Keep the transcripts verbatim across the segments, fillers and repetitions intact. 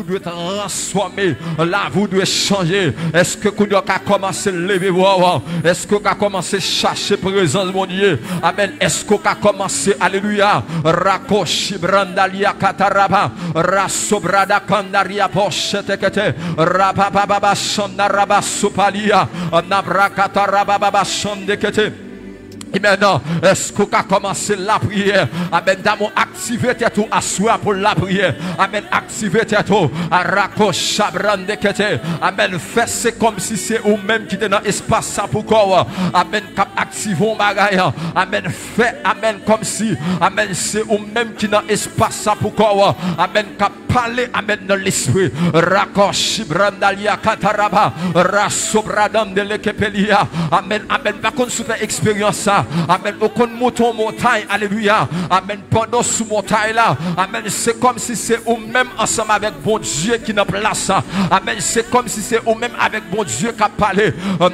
dwe transfòme, lavi w dwe chanje. Èske kounye a w ka kòmanse leve bra w? Èske w ka kòmanse chache prezans Bondye? Amèn. Èske w ka kòmanse, alelouya, rakoshi brandalia kataraba, rasobrada kandaria poshetekete, rabababa shandaraba supalia, nabrakata rabababa shandekete. Amèn. Èske w ka kòmanse lapriyè? Amèn. Damou aktive tèt ou aswè a pou lapriyè. Amèn. Aktive tèt ou. Arako chabrande kete. Amèn. Fè se kòmsi se ou menm ki te nan espas sa pou kò w. Amèn. K ap aktive yon bagay. Amèn. Fè, amèn, kòmsi, amèn, se ou menm ki nan espas sa pou kò w. Amèn. K ap pale, amèn, nan lespri. Rakoshi brandalia kataraba, rasobradam de lekepelia. Amèn, amèn. Pa konn si w fè eksperyans sa. Amèn. Ou konn monte yon montay, alelouya. Amèn. Pandan w sou montay la, amèn, se kòmsi se ou menm ansanm avèk Bondye ki nan plas sa. Amèn. Se kòmsi se ou menm avèk Bondye k ap pale.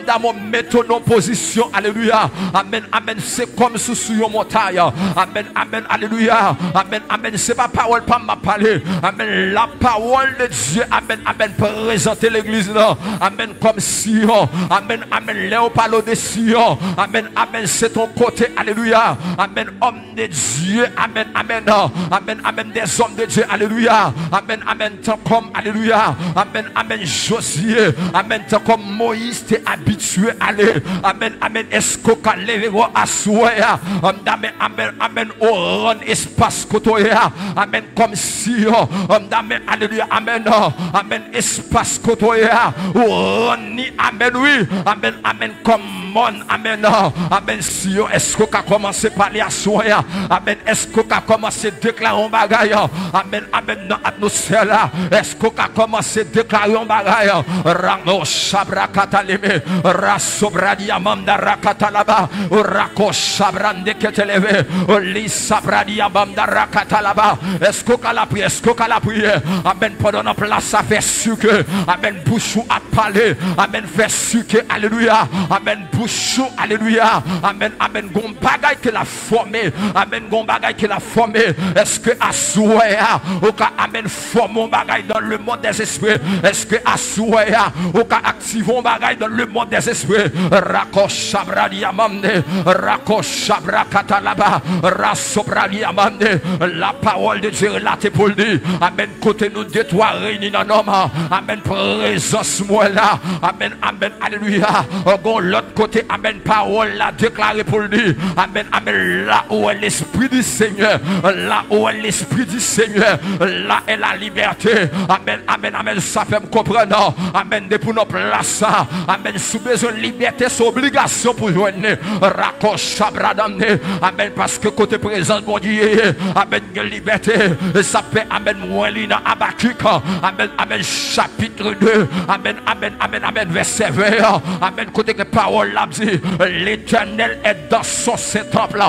Damou mete w nan pozisyon, alelouya. Amèn, amèn. Se kòmsi w sou yon montay. Amèn, amèn, alelouya. Amèn, amèn. Se pa pawòl pa m ap pale. Amèn. Lapawòl de Dye, amèn, amèn, prezante legliz la. Amèn, kòmsi, amèn, amèn, lè w pale w de Siyon, amèn, amèn, se ton kote, alelouya. Amèn, òm de Dye, amèn, amèn, amèn, amèn, dèzòm de Dye, alelouya. Amèn, amèn, tankòm, alelouya. Amèn, amèn, Jozye, amèn, tankòm Moyiz te abitye ale. Amèn, amèn. Èske w ka leve w aswè a? Amèn, amèn, amèn. Ou rann espas kote w ye a. Amèn. Kòmsi, amèn, amèn, alelouya, amèn, amèn. Espas kote w ye a, ou rann ni, amèn, wi. Amèn, amèn, kòm mòn, amèn, amèn. Siyon, èske w ka kòmanse pale aswè a? Amèn. Èske w ka kòmanse deklare yon bagay? Amèn, amèn, nan atmosfè la. Èske w ka kòmanse deklare yon bagay? Ramo shabra kataleme, rasobradi amanda rakatalaba, rako shabrande keteleve, li sabradi amanda rakatalaba. Èske w ka lapriyè? Èske w ka lapriyè? Amèn. Pandan w nan plas sa, fè si ke, amèn, bouch ou ap pale. Amèn. Fè si ke, alelouya, amèn, bouch ou, alelouya, amèn, amèn, gon bagay ke l ap fòme. Amèn. Gon bagay ke l ap fòme. Èske aswè a ou ka, amèn, fòme yon bagay dans le monde des esprits? Èske aswè a ou ka aktive yon bagay dans le monde des esprits? Rako shabra diamande, rako shabra katalaba, rasobra diamande. La parole de Dieu relate pou l di, amèn, kote nou de twa reyini nan non m, amèn, prezans mwen la. Amèn, amèn, alelouya. Gon lòt kote, amèn, pawòl la deklare pou l di, amèn, amèn, la où est l'esprit du Seigneur, la où est l'esprit du Seigneur, là est la liberté. Amèn, amèn, amèn. Sa fè m konprann, amèn, depi w nan plas sa, amèn, si w bezwen libète, se obligasyon pou jwenn li. Rako shabra damne. Amèn. Paske kote prezans Bondye ye, amèn, gen libète. E sa fè, amèn, mwen li nan Abakik, amèn, amèn, chapit de, amèn, amèn, amèn, amèn, vèsè ven an, amèn, kote ke pawòl la ap di, L'Éternel est dans son saint temple.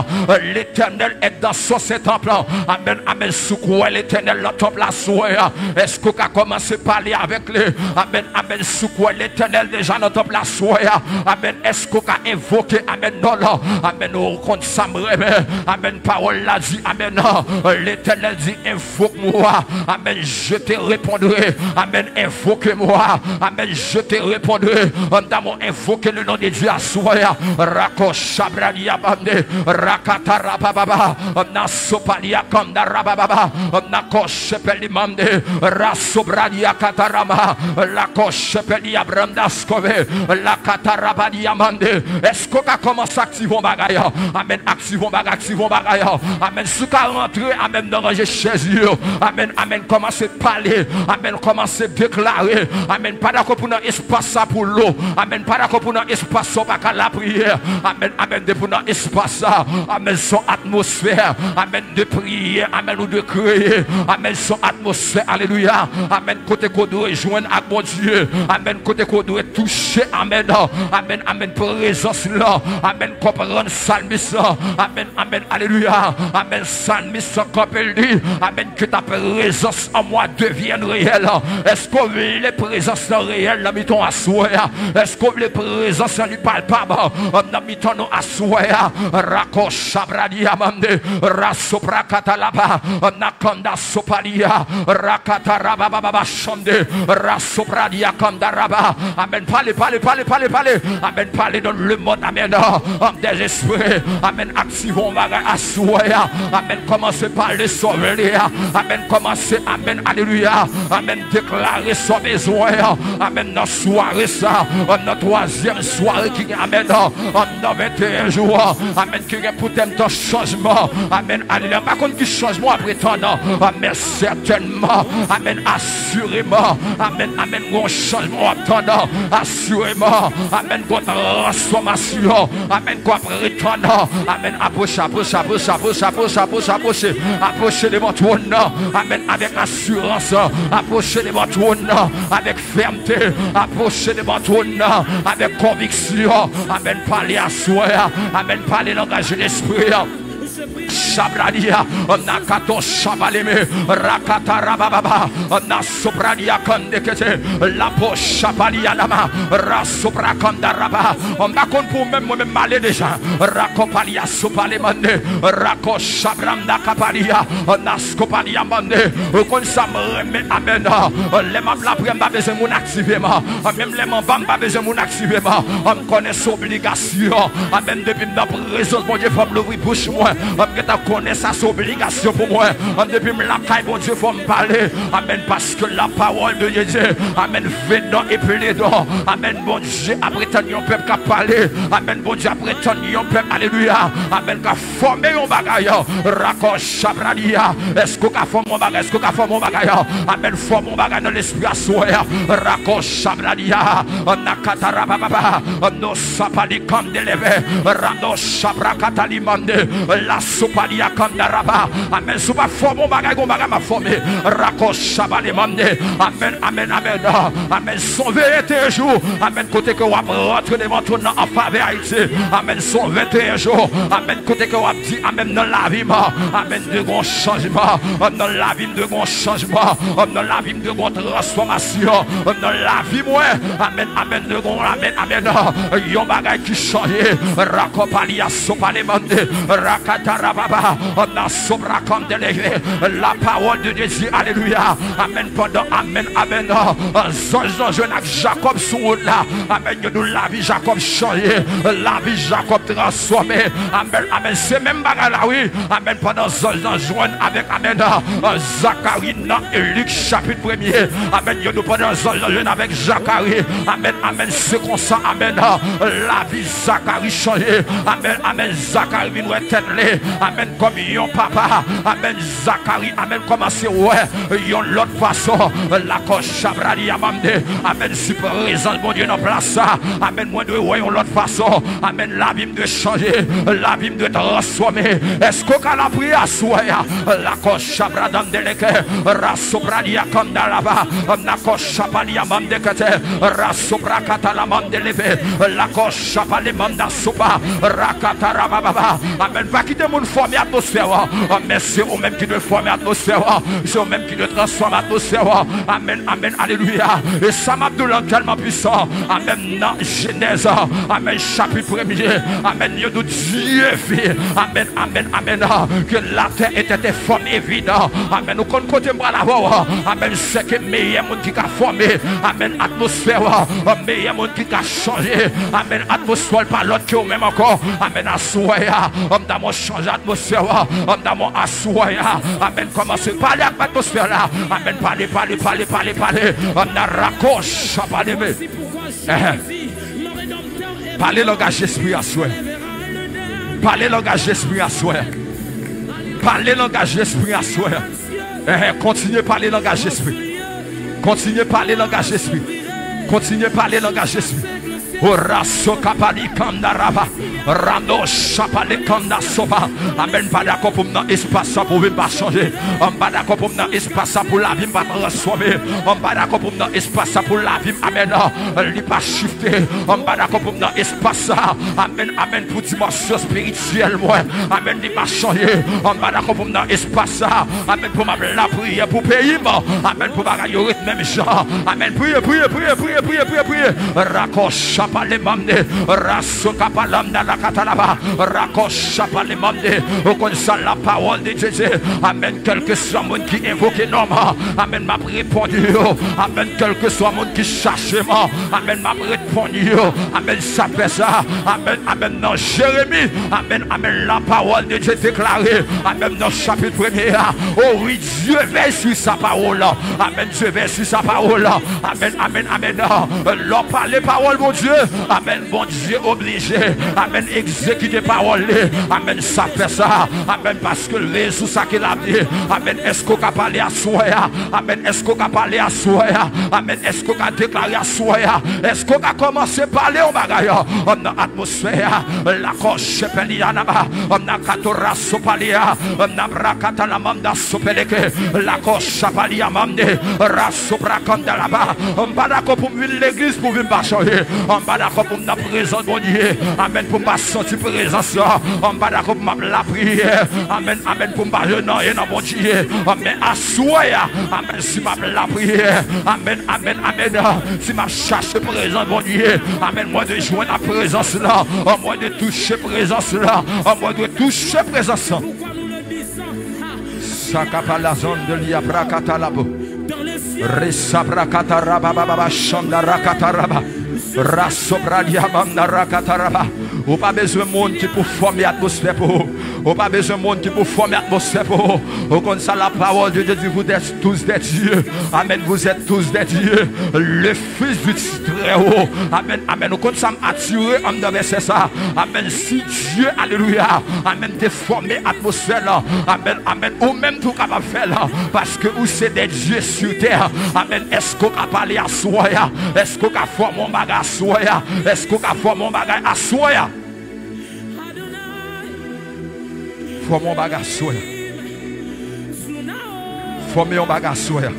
L'Éternel est dans son saint temple. Amèn, amèn. Si w kwè Letènèl nan tanp la aswè a, èske w ka kòmanse pale avèk li? Amèn, amèn. Si w kwè Letènèl deja nan tanp la aswè a, amèn, èske w ka envoke, amèn, non l? Amèn. Ou konn sa m renmen. Amèn. Pawòl la di, amèn, Letènèl di, invoque-moi. Amèn. Je te répondrai. Amèn. Invoquez-moi. Amèn. Je te répondrai. Ann damou invoke le nom de Dieu aswè a. Rako shabra diamande, rakata rabababa, na sopalia kanda rabababa, na koshepeli mande, rasobra diakatarama, la koshepeli abranda skove, la kataraba diamande. Èske w ka kòmanse aktive yon bagay? Amèn. Aktive yon bagay, aktive yon bagay. Amèn. Si w ka rantre, amèn, nan ranje chèz yo. Amèn, amèn. Kòmanse pale. Amèn. Kòmanse deklare. Amèn. Pa dakò pou nan espas sa pou lou. Amèn. Pa dakò pou nan espas sa w pa ka lapriyè. Amèn, amèn. Depi w nan espas sa, amèn, se yon atmosfè, amèn, de priyè, amèn, ou de kreye. Amèn. Se yon atmosfè, alelouya, amèn, kote ke w dwe jwenn ak Bondye. Amèn. Kote ke w dwe touche, amèn, amèn, amèn, prezans lan. Amèn. Konprann salmis lan. Amèn, amèn, alelouya. Amèn. Salmis lan kanpe, l di, amèn, que ta présence en moi devienne réelle. Èske w vle prezans lan reyèl nan mitan w aswè a? Èske w vle prezans lan li pa palpab nan mitan nou aswè a. Rako shabradi amande, rasopra katalaba, nakanda sopalia, rakata rabababa shande, rasopradia kanda raba. Amèn. Pale, pale, pale, pale, pale. Amèn. Pale dans le monde. Amèn. Des esprits. Amèn. Aktive yon bagay aswè a. Amèn. Kòmanse pale sa w vle a. Amèn. Kòmanse, amèn, alelouya. Amèn. Deklare sa w bezwen. Amèn. Nan sware sa, nan twazyèm sware ki gen, amèn, nan venteyen jou, amèn, ki gen pou tèm tan chanjman. Amèn, alelouya. M pa konn ki chanjman w ap retann, men sètènman, amèn, asireman, amèn, amèn, gon chanjman w ap tann, asireman, amèn, gon transfòmasyon, amèn, k w ap retann. Amèn. Apwoche, apwoche, apwoche, apwoche, apwoche, apwoche, apwoche. Apwoche devan twòn nan. Amèn. Avèk asirans. Apwoche devan twòn nan avèk fèmte. Apwoche devan twòn nan avèk konviksyon. Amèn. Pale aswè a. Amèn. Pale langaj lespri a. Shabradia, nakato shabaleme, rakata rabababa, nasobradia kandekete, lapo shabalia nama, rasopra kandaraba. M pa konn pou mwen, mwen menm m ale deja. Rakopalia sopalemande, rako shabranda kapalia, naskopalia mande. Ou konn sa m renmen, amèn. Lè m ap lapriyè, m pa bezwen moun aktive m. Menm lè m anba, m pa bezwen moun aktive m. M konnen se obligasyon. Amèn. Depi m nan prezans Bondye, fò m louvri bouch mwen. M gentan konnen sa se obligasyon pou mwen. Depi m lakay Bondye, fò m pale. Amèn. Paske la parole de Dieu, amèn, vedon e pledon. Amèn. Bondye ap retann yon pèp k ap pale. Amèn. Bondye ap retann yon pèp, alelouya, amèn, k ap fòme yon bagay. Rako shabradia. Èske w ka fòme yon bagay? Èske w ka fòme yon bagay? Amèn. Fòme yon bagay nan lespri aswè a. Rako shabradia. Nakatarababa. No sapali kandeleve. Rando shabrakatalimande. La sopalia kandaraba. Amèn. Si w pa fòme yon bagay, gon bagay m ap fòme. Rako shabalemande. Amèn, amèn, amèn. Amèn. Se yon venteyen jou. Amèn. Kote ke w ap rantre devan twòn nan an favè Ayiti. Amèn. Se yon venteyen jou. Amèn. Kote ke w ap di, amèn, nan lavi m. Amèn. Dwe gon chanjman. Nan lavi m, dwe gon chanjman. Nan lavi m, dwe gon transfòmasyon. Nan lavi mwen. Amèn, amèn, dwe gon, amèn, amèn. Yon bagay ki chanje. Rakopalia sopalemande. Rakatarababa. Nan sobrakandeleve. La parole de Dieu. Alelouya. Amèn. Pandan, amèn, amèn. Zanj lan jwenn ak Jakòb sou wout la. Amèn. Yo di w lavi Jakòb chanje. Lavi Jakòb transfòme. Amèn. Amèn. Se menm bagay la, wi. Amèn. Pandan zanj lan jwenn avèk, amèn, Zakari nan Lik chapit premye. Amèn. Yo di w pandan zanj lan jwenn avèk Zakari. Amèn. Amèn. Se konsa, amèn, lavi Zakari chanje. Amèn. Amèn. Zakari vin wè tèt li. Amèn. Kòm yon papa. Amèn. Zakari, amèn, kòmanse wè yon lòt fason. Lakò chabrali amande. Amèn. Si prezans Bondye nan plas sa, amèn, mwen dwe wè yon lòt fason. Amèn. Lavi m dwe chanje. Lavi m dwe transfòme. Èske w ka lapriyè aswè a? Lakò chabradandeleke. Rasopradia kandalaba. Nakò chapalia mandekete. Rasoprakatalabandelepe. Lakò chapale manda sopa. Rakatarababa. Amèn. Pa kite moun fòme atmosfè a. Men se ou menm ki dwe fòme atmosfè a. Se ou menm ki dwe transfòme atmosfè a. Amèn, amèn, alelouya. E sa m ap di w la tèlman pwisan. Amèn. Nan Jenèz, amèn, chapit premye. Amèn. Yo di w Dye ve. Amèn, amèn, amèn. Ke la terre était informe et vide. Amèn. Ou konn kote m pral avè w. Amèn. Se ke meyè moun ki ka fòme. Amèn. Atmosfè a. Meyè moun ki ka chanje. Amèn. Atmosfè pa lòt ke ou menm ankò. Amèn. Aswè a. Ann damò chanje atmosfè a. Ann damò aswè a. Amèn. Kòmanse pale ak atmosfè la. Amèn. Pale, pale, pale, pale, pale. Ann nan rakòch. Pale, men. Pale langaj lespri aswè. Pale langaj lespri aswè. Pale langaj lespri aswè. Ehe, kontinye pale langaj lespri. Kontinye pale langaj lespri. Kontinye pale langaj lespri. Oraso kapali kanda raba. Rando chapale kanda sopa. Amèn. Pa dakò pou m nan espas sa pou vi m pa chanje. M pa dakò pou m nan espas sa pou lavi m pa transfòme. M pa dakò pou m nan espas sa pou lavi m, amèn, li pa chifte. M pa dakò pou m nan espas sa. Amèn, amèn, pou dimansyon espirityèl mwen. Amèn, li pa chanje. M pa dakò pou m nan espas sa. Amèn, pou m ap lapriyè pou peyi m. Amèn, pou bagay yo ret menm jan. Amèn, priye, priye, priye. Rakò Palemande, raso kapalanda la katalaba, rakocha palemande. Ou konn sa la pawòl de Dye di. Amèn. Kèlkeswa moun ki envoke non mwen, amèn, m ap reponn yo. Amèn. Kèlkeswa moun ki chache mwen, amèn, m ap reponn yo. Amèn. Sa fè sa. Amèn, amèn. Nan Jeremi, amèn, amèn. La pawòl de Dye deklare, amèn, nan chapit premye a. O wi, Dye vèy sou sa pawòl. Amèn. Dye vèy sou sa pawòl. Amèn, amèn, amèn. Lè w pale pawòl Bondye, amèn, Bondye oblije, amèn, egzekite pawòl li. Amèn. Sa fè sa. Amèn. Paske l veye sou sa ke l ap di. Amèn. Èske w ka pale aswè a? Amèn. Èske w ka pale aswè a? Amèn. Èske w ka deklare aswè a? Èske w ka kòmanse pale yon bagay, an nan atmosfè a? Lakò chèpèlianaba, an nan katora sopalia, an nan brakata la manda sopeleke, lakò chapalia mande, raso brakanda laba. M pa dakò pou m vin legliz pou vi m pa chanje. M pa dakò pou m nan prezans Bondye. Amèn. Pou m pa santi prezans la. M pa dakò pou m ap lapriyè. Amèn, amèn. Pou m pa jwenn anyen nan Bondye. Men aswè a, amèn, si m ap lapriyè, amèn, amèn, amèn, si m ap chache prezans Bondye, amèn, mwen dwe jwenn ak prezans la. Mwen dwe touche prezans la. Mwen dwe touche prezans la. Sakapalazon de liabrakatalabo. Resabrakata rabababa shandarakata raba. Rasobradiamandarakata raba. Ou pa bezwen moun ki pou fòme atmosfè pou ou. Ou pa bezwen moun ki pou fòme atmosfè pou ou. Ou konn sa la pawòl de Dye di, vous êtes tous des dieux. Amèn, vous êtes tous des dieux. Le Fils du Très Haut. Amèn, amèn. Ou konn sa m atire anndan vèsè sa. Amèn. Si Dye, alelouya, amèn, te fòme atmosfè la, amèn, amèn, ou menm tou kapab fè l, paske ou se des dieux sur terre. Amèn. Èske w ka pale aswè a? Èske w ka fòme yon bagay aswè a? Èske w ka fòme yon bagay aswè a? Fòme yon bagay aswè a. Fòme yon bagay aswè a.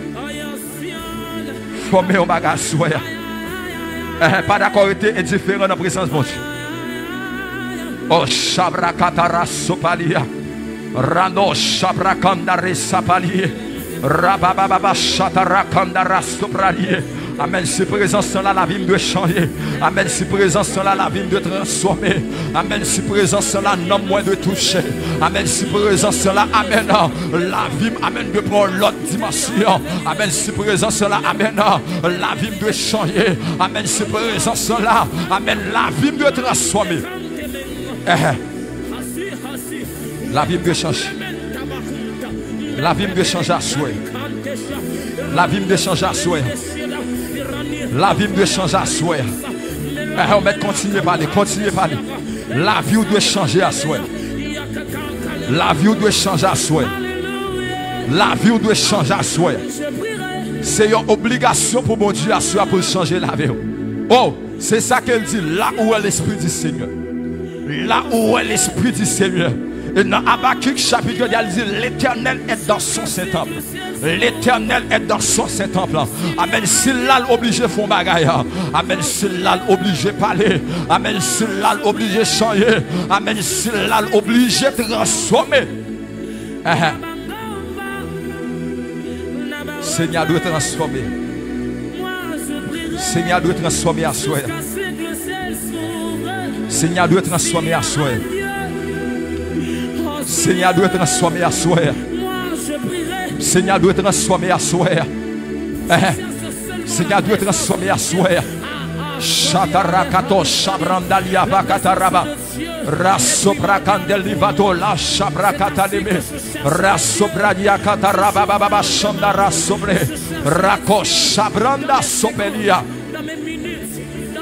Fòme yon bagay aswè a. Eh, pa dakò rete endiferan nan prezans Bondye. Oh, shabrakatara sopalia. Rano shabrakandare sapalie. Rabababa shatarakandara sopralie. Amèn. Si prezans lan la, lavi m dwe chanje. Amèn. Si prezans lan la, lavi m dwe transfòme. Amèn. Si prezans lan la, nanm mwen dwe touche. Amèn. Si prezans lan la, amèn, lavi m, amèn, dwe pran yon lòt dimansyon. Amèn. Si prezans lan la, amèn, lavi m dwe chanje. Amèn. Si prezans lan la, amèn, lavi m dwe transfòme. Eh. Lavi m dwe chanje. Lavi m dwe chanje aswè. Lavi m dwe chanje aswè. Lavi m dwe chanje aswè. Eh, ou mèt kontinye pale, kontinye pale. Lavi w dwe chanje aswè. Lavi w dwe chanje aswè. Lavi w dwe chanje aswè. Se yon obligasyon pou Bondye aswè a pou l chanje lavi w. Oh, se sa ke l di, là où est l'Esprit du Seigneur. Là où est l'Esprit du Seigneur. E nan Abakik chapit yo, l di, L'Éternel est dans son saint temple. L'Éternel est dans son saint temple. Amèn. Si l la, l oblije fè yon bagay. Amèn. Si l la, l oblije pale. Amèn. Si l la, l oblije chanje. Amèn. Si l la, l oblije transfòme. Ahan. Senyè a dwe transfòme. Senyè a dwe transfòme aswè a. Senyè a dwe transfòme aswè a. Senyè a dwe transfòme aswè a. Senyè a dwe transfòme aswè a. Ahan. Senyè a dwe transfòme aswè a. Shatarakato shabranda liabakataraba. Rasoprakadelivado la shaprakataleme. Rasopradiakatarabababa shanda rasobre. Rako shabranda sopelia.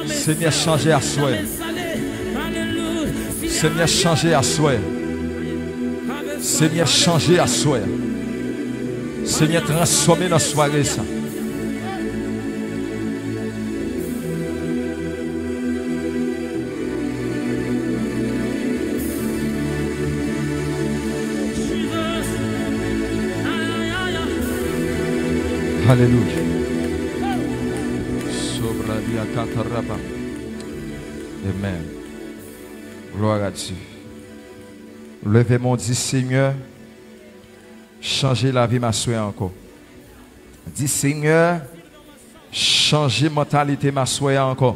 Senyè, chanje aswè. Senyè, chanje aswè. Senyè, chanje aswè. Senyè, transfòme nan sware sa. Alelouya. Sobradiakataraba. Amen. Gloire à Dieu. Leve men w, di, Senyè, chanje lavi m aswè a ankò. Di, Senyè, chanje mantalite m aswè a ankò.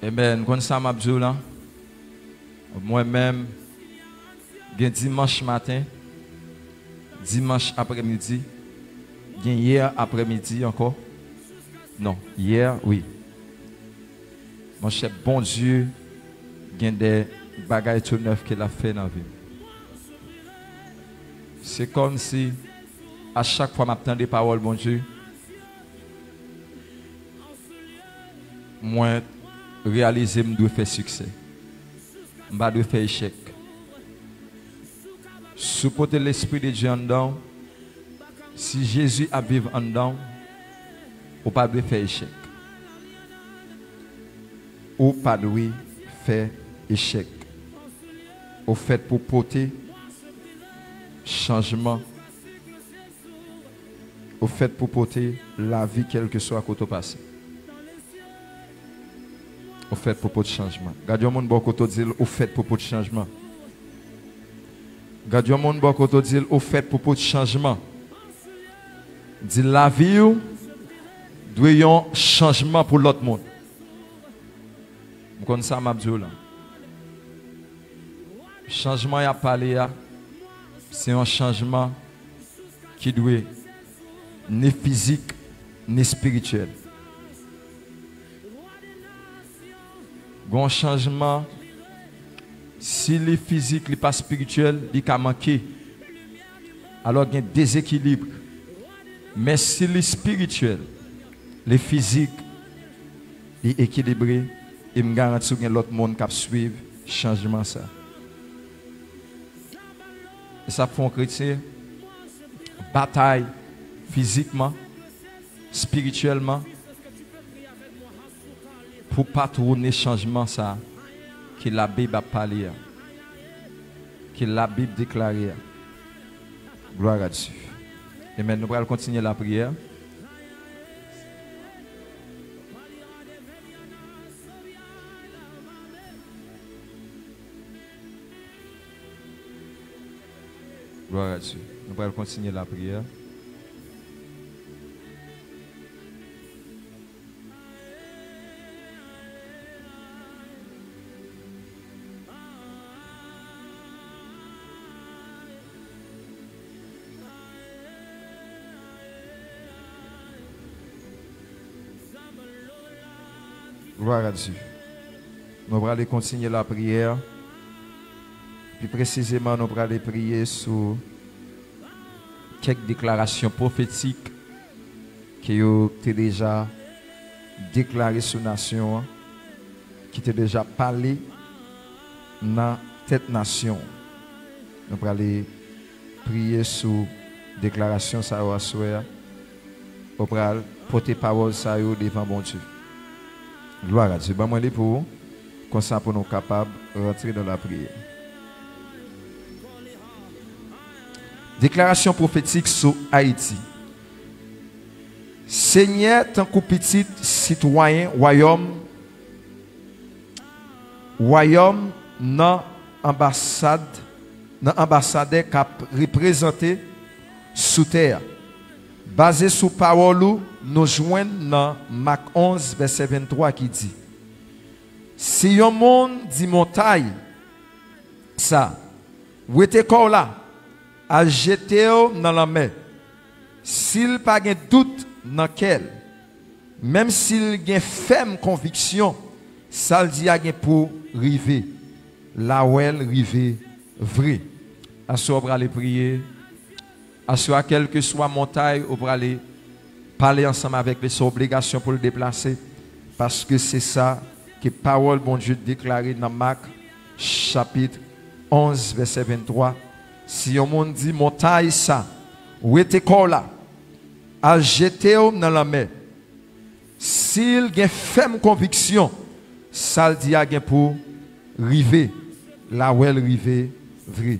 Amen. Konn sa m ap di w la? Mwen menm, gen dimanch maten, dimanch aprèmidi, gen yè aprèmidi ankò. Non, yè, wi. Monchè, Bondye gen de bagay tou nèf ke l ap fè nan vi m. Se kòmsi a chak fwa m ap tande pawòl Bondye, mwen reyalize m dwe fè siksè. M pa dwe fè echèk. Si w pote Lespri de Dye anndan w, si Jezi ap viv anndan w, ou pa dwe fè echèk. Ou pa dwe fè echèk. Ou fèt pou pote chanjman. Ou fèt pou pote lavi kèlkeswa kote w pase. Ou fèt pou pote chanjman. Gad yon moun bò kote w, di l ou fèt pou pote chanjman. Gad yon moun bò kote w, di l ou fèt pou pote chanjman. Di lavi w dwe yon chanjman pou lòt moun. M konn sa m ap di w la. Chanjman y ap pale a, se yon chanjman ki dwe ni fizik, ni espirityèl. Gon chanjman, si li fizik, li pa espirityèl, li ka manke. Alò, gen dezekilib. Men si li espirityèl, li fizik, li ekilibre, e m garanti w gen lòt moun k ap swiv chanjman sa. E sa ap fè yon kretyen batay fizikman, espirityèlman, pou pa twone chanjman sa ke Labib ap pale a, ke Labib deklare a. Glwa a Dye. Amen. Nou pral kontinye lapriyè. Glwa a Dye. Nou pral kontinye lapriyè. Glwa a Dye. Nou prale kontinye lapriyè. Pi presizeman, nou prale priye sou kèk deklarasyon pwofetik ke yo te deja deklare sou nasyon an, ki te deja pale nan tèt nasyon an. Nou prale priye sou deklarasyon sa yo aswè a. Ou pral pote pawòl sa yo devan Bondye. Glwa a Dye. Ban mwen li pou ou, konsa pou nou kapab rantre nan lapriyè. Deklarasyon pwofetik sou Ayiti. Senyè, tankou pitit sitwayen wayòm, wayòm nan anbasad, nan anbasadè k ap reprezante sou tè a. Baze sou pawòl ou, nou jwenn nan Mak onz, vèsè venntwa ki di, si yon moun di montay sa, wete kò w la, al jete w nan lanmè, si l pa gen dout nan kè l, menm si l gen fèm konviksyon, sa l di a gen pou rive, l a wè l rive vre. Aswè w prale priye. Aswè a, kèlkeswa montay ou prale pale ansanm avèk li, se obligasyon pou l deplase, paske se sa ke pawòl Bondye deklare nan Mak, chapit onz, vèsè venntwa, si yon moun di montay sa, wete kò w la, al jete w nan lanmè, si l gen fèm konviksyon, sa l di a gen pou rive, l a wè l rive vre.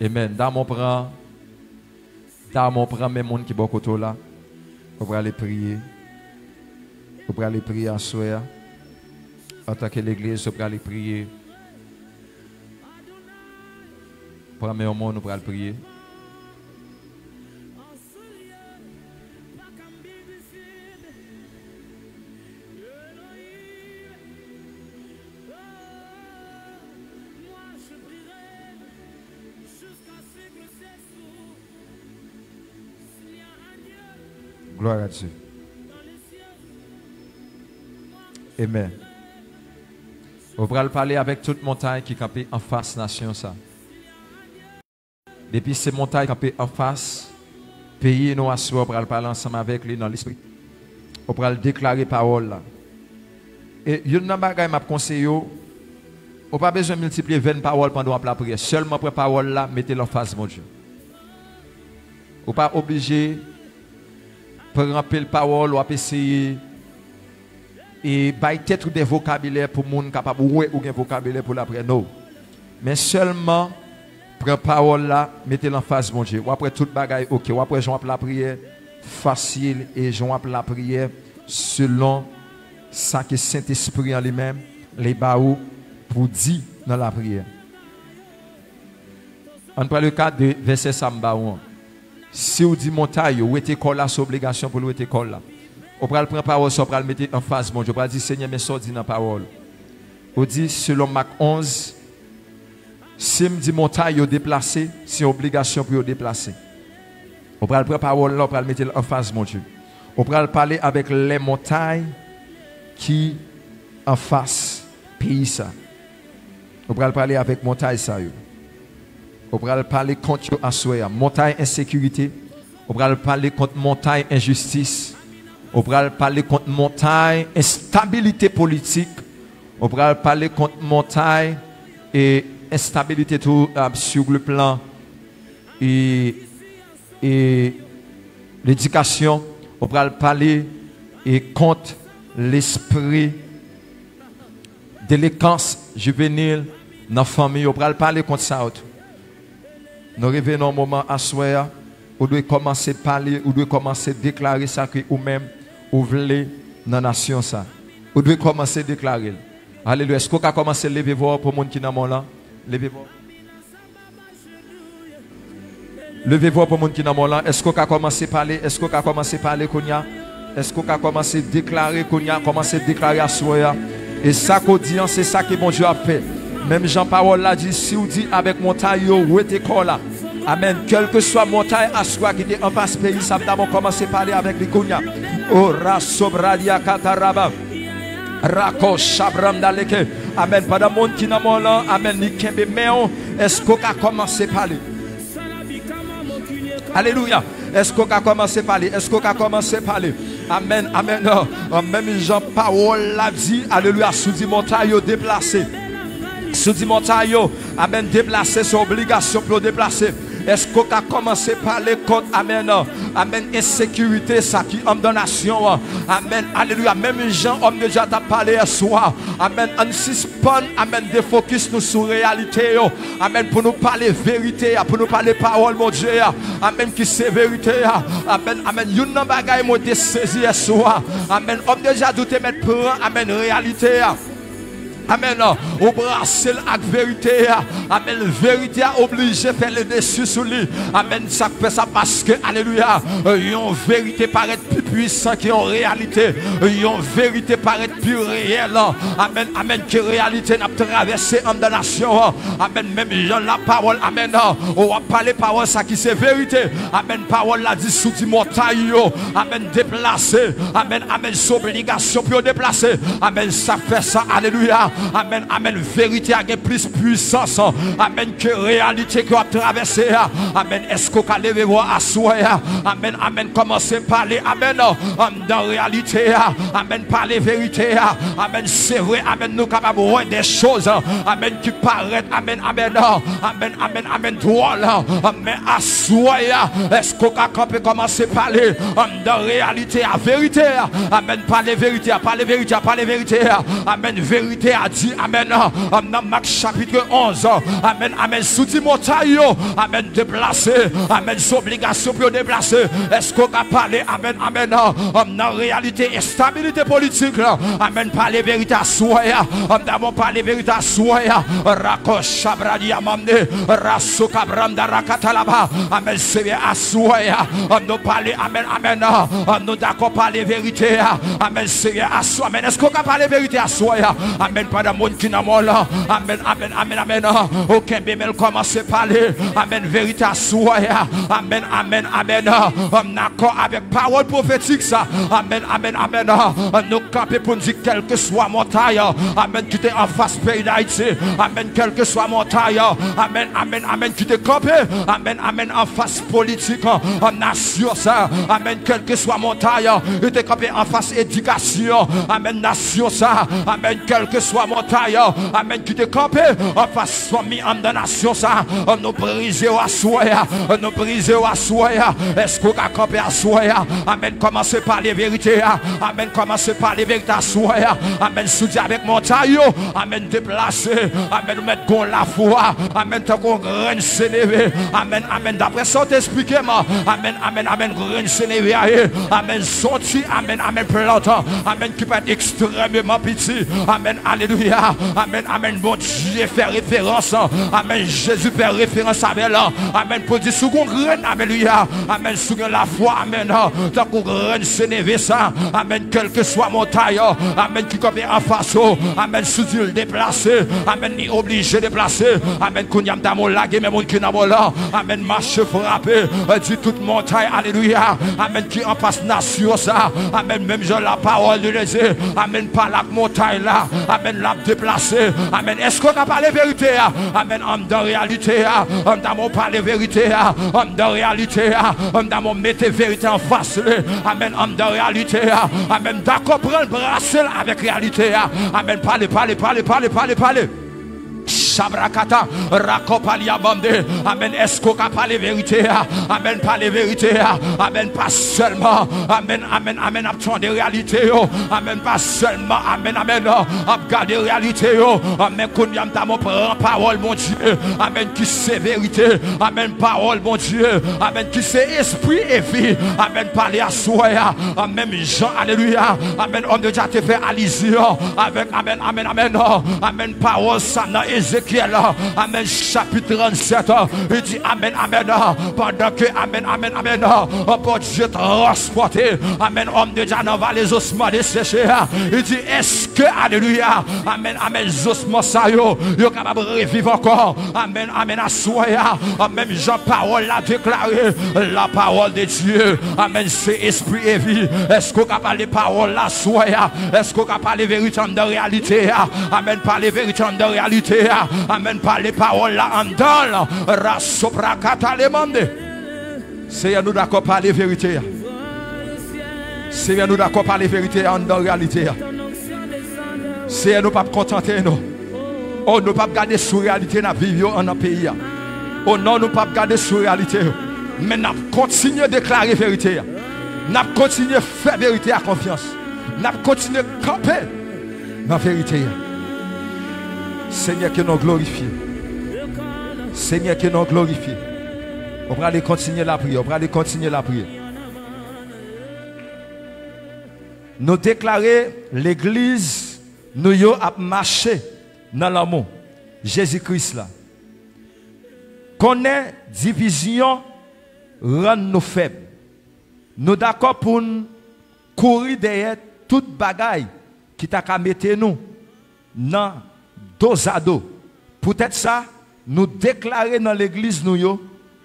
Amen. Damon pran, damon pran men moun ki bò kote w la. Ou prale priye. Ou prale priye aswè a. Antanke legliz, ou prale priye. Pran men yon moun, ou pral priye. Gloire à Dieu. Amen. Ou pral pale avèk tout montay ki kanpe anfas nasyon sa. Depi se montay kanpe anfas peyi nou aswè, ou pral pale ansanm avèk li nan lespri. Ou pral deklare pawòl la. E youn nan bagay m ap konseye w, ou pa bezwen miltipliye venn pawòl pandan w ap lapriyè. Sèlman pran pawòl la, mete l anfas Bondye. Ou pa oblije pran anpil pawòl, w ap eseye e bay tèt ou de vokabilè pou moun kapab wè ou gen vokabilè pou lapriyè. No. Men sèlman pran pawòl la, mete l anfas Bondye. W ap wè tout bagay oke. W ap wè jan w ap lapriyè fasil e jan w ap lapriyè selon sa ke Sentespri an li menm li ba ou pou di nan lapriyè. Ann pran le ka de vèsè sa m ba ou an. Si w di montay yo, wete kò w la, se obligasyon pou l wete kò l la. Ou pral pran pawòl sa, ou pral mete anfas Bondye. Ou pral di, Senyè, men sa w di nan pawòl. Ou di, selon Mak onz, si m di montay yo deplase, se yon obligasyon pou yo deplase. Ou pral pran pawòl la, ou pral mete l anfas Bondye. Ou pral pale avèk lè montay ki anfas peyi sa. Ou pral pale avèk montay sa yo. Ou pral pale kont yo aswè a. Montay ensekirite. Ou pral pale kont montay enjistis. Ou pral pale kont montay enstabilite politik. Ou pral pale kont montay e enstabilite tou, ah, sur le plan e, e ledikasyon. Ou pral pale e kont lespri delekans jivenil nan fanmi yo. Pral pale kont sa yo tou. Nou rive nan yon moman aswè a, ou dwe kòmanse pale, ou dwe kòmanse deklare sa ke ou menm ou vle nan nasyon sa. Ou dwe kòmanse deklare l. Alelouya. Èske w ka kòmanse leve vwa w pou moun ki nan men w lan? Leve vwa w. Leve vwa w pou moun ki nan men w lan. Èske w ka kòmanse pale? Èske w ka kòmanse pale kounye a? Èske w ka kòmanse deklare kounye a? Kòmanse deklare aswè a. E sa ke w di an, se sa ke Bondye ap fè. Menm jan pawòl la di, si w di avèk montay yo, wete kò w la. Amèn. Kèlkeswa montay aswè a ki te anfas peyi sa, m ta bon kòmanse pale avèk li kounye a. O rasobradia kataraba. Rako shabram daleke. Amèn. Pandan moun ki nan men w lan, amèn, li kenbe men w, èske w ka kòmanse pale? Alelouya. Èske w ka kòmanse pale? Èske w ka kòmanse pale? Amèn, amèn. An, menm jan pawòl la di, alelouya, si w di montay yo deplase. Si w di montay yo, amèn, deplase, se obligasyon pou yo deplase. Èske w ka kòmanse pale kont, amèn, amèn, ensekirite sa ki anndan nasyon an? Amèn, alelouya. Menm jan òm de Dye a t ap pale yèswa, amèn, ann sispann, amèn, defokis nou sou reyalite yo. Amèn, pou nou pale verite a, pou nou pale pawòl Bondye a. Amèn, ki se verite a. Amèn, amèn. Youn nan bagay mwen te sezi yèswa. Amèn, òm de Dye a di w te mèt pran, amèn, reyalite a. Amèn. Ou brase l ak verite a. Amèn. Verite a oblije fè ledesi sou li. Amèn. Sa k fè sa? Paske, alelouya, yon verite parèt pi pwisan ke yon reyalite. Yon verite parèt pi reyèl. Amèn. Amèn. Ke reyalite n ap travèse anndan nasyon an. Amèn. Menm jan lapawòl, amèn, w ap pale pawòl sa ki se verite. Amèn. Pawòl la di, si w di montay yo, amèn, deplase. Amèn, amèn. Se obligasyon pou yo deplase. Amèn. Sa k fè sa, alelouya. Amèn, amèn. Verite a gen plis pwisans, amèn, ke reyalite ke w ap travèse a. Amèn. Èske w ka leve vwa aswè a? Amèn, amèn. Kòmanse pale, amèn, anndan reyalite a. Amèn. Pale verite a. Amèn. Se vre, amèn, nou kapab wè de choz, amèn, ki parèt, amèn, amèn, amèn, amèn, amèn, dwòl. Men aswè a, èske w ka kanpe, kòmanse pale anndan reyalite a, verite a? Amèn. Pale verite a, pale verite a, pale verite a. Amèn. Verite a di, amèn, nan Mak chapit onz, amèn, amèn, si w di montay yo, amèn, deplase. Amèn. Se obligasyon pou yo deplase. Èske w ka pale? Amèn, amèn, nan reyalite estabilite politik la. Amèn. Pale verite aswè a. Dabò pale verite aswè a. Rako shabradi amande. Raso kabranda rakatalaba. Amèn. Seyè, aswè a, nou pale. Amèn, amèn. Nou dakò pale verite a. Amèn. Seyè, aswè. Amèn. Èske w ka pale verite aswè a? Amèn. Pandan moun ki nan mò la, amèn, amèn, amèn, amèn. Ou kenbe men l, kòmanse pale. Amèn, verite aswè a. Amèn, amèn, amèn. Ann akò avèk pawòl pwofetik sa. Amèn, amèn, amèn. Nou kanpe pou n di kèlkeswa montay, amèn, ki te anfas peyi Dayiti. Amèn, kèlkeswa montay, amèn, amèn, amèn, ki te kanpe. Amèn, amèn, anfas politik, an, nasyon sa. Amèn, kèlkeswa montay, ki te kanpe anfas edikasyon. Amèn, nasyon sa. Amèn, kèlkeswa montay, amèn, ki te kanpe anfas fanmi anndan nasyon sa. Nou brize yo aswè a. Nou brize yo aswè a. Èske w ka kanpe aswè a? Amèn, kòmanse pale verite a. Amèn, kòmanse pale verite aswè a. Amèn, si w di avèk montay yo, amèn, deplase. Amèn, ou mèt gon lafwa. Amèn, tankou yon grenn seneve. Amèn, amèn, daprè sa w te eksplike m. Amèn, amèn, amèn, grenn seneve a ye. Amèn, son ti, amèn, amèn, plant. Amèn, ki pa ekstrèmeman piti. Amèn, alelouya. Amèn, amèn, Bondye fè referans. Amèn, Jezi fè referans avè l. Amèn, pou di si w gon grenn, alelouya. Amèn, si w gen lafwa, amèn, tankou grenn seneve sa. Amèn, kèlkeswa montay, amèn, ki kanpe anfas ou. Amèn, si w di l deplase. Amèn, li oblije deplase. Amèn, kounye a m ta mo lage men moun ki nan mò la. Amèn, mache frape. Di tout montay, alelouya. Amèn, ki anfas nasyon sa. Amèn, menm jan lapawòl de Dye. Amèn, pale ak montay la. Amèn, l ap deplase. Amèn, èske w ka pale verite a? Amèn, anndan reyalite a. Anndan mwen pale verite a. Anndan reyalite a. Anndan mwen mete verite anfas li. Amèn, anndan reyalite a. Amèn, dakò, pran l, brase l avèk reyalite a. Amèn, pale, pale, pale, pale, pale, pale. Shabrakata, rakopali abande. Amèn. Èske w ka pale verite a? Amèn. Pale verite a. Amèn. Pa sèlman, amèn, amèn, amèn, ap tande reyalite yo. Amèn. Pa sèlman, amèn, amèn, ap gade reyalite yo. Amèn. Kounye a m ta mwen pran pawòl Bondye. Amèn. Ki se verite. Amèn. Pawòl Bondye. Amèn. Ki se espri e vi. Amèn. Pale aswè a. Amèn. Jan, alelouya. Amèn. Òm de Dye a te fè alizyon avèk, amèn, amèn, amèn. Amèn. Pawòl sa nan Ezekyèl, amèn, chapit trannsèt, li di, amèn, amèn, pandan ke, amèn, amèn, amèn, Bondye transpòte, amèn, òm de Dye nan vale zosman deseche a, li di, èske, alelouya, amèn, amèn, zosman sa yo, yo kapab reviv ankò? Amèn, amèn, aswè a, menm jan pawòl la deklare, la parole de Dieu, amèn, se espri e vi. Èske w ka pale pawòl la aswè a? Èske w ka pale verite anndan reyalite a? Amèn. Pale verite anndan reyalite a. Amèn. Pale pawòl la anndan l. Rasoprakatalemande. Seyè, nou dakò pale verite a. Seyè, nou dakò pale verite a anndan reyalite a. Seyè, nou p ap kontante nou. O, nou p ap gade sou reyalite n ap viv yo an nan peyi a. O non, nou p ap gade sou reyalite yo. Men n ap kontinye deklare verite a. N ap kontinye fè verite a konfyans. N ap kontinye kanpe nan verite a. Senyè, ke non w glorifye. Senyè, ke non w glorifye. Ou prale kontinye lapriyè. Ou prale kontinye lapriyè. Nou deklare legliz nou yo ap mache nan lanmou Jezi Kris la. Konnen divizyon rann nou fèb. Nou dakò pou n kouri dèyè tout bagay ki ta ka mete nou nan dozado. Poutèt sa, nou deklare nan legliz nou yo,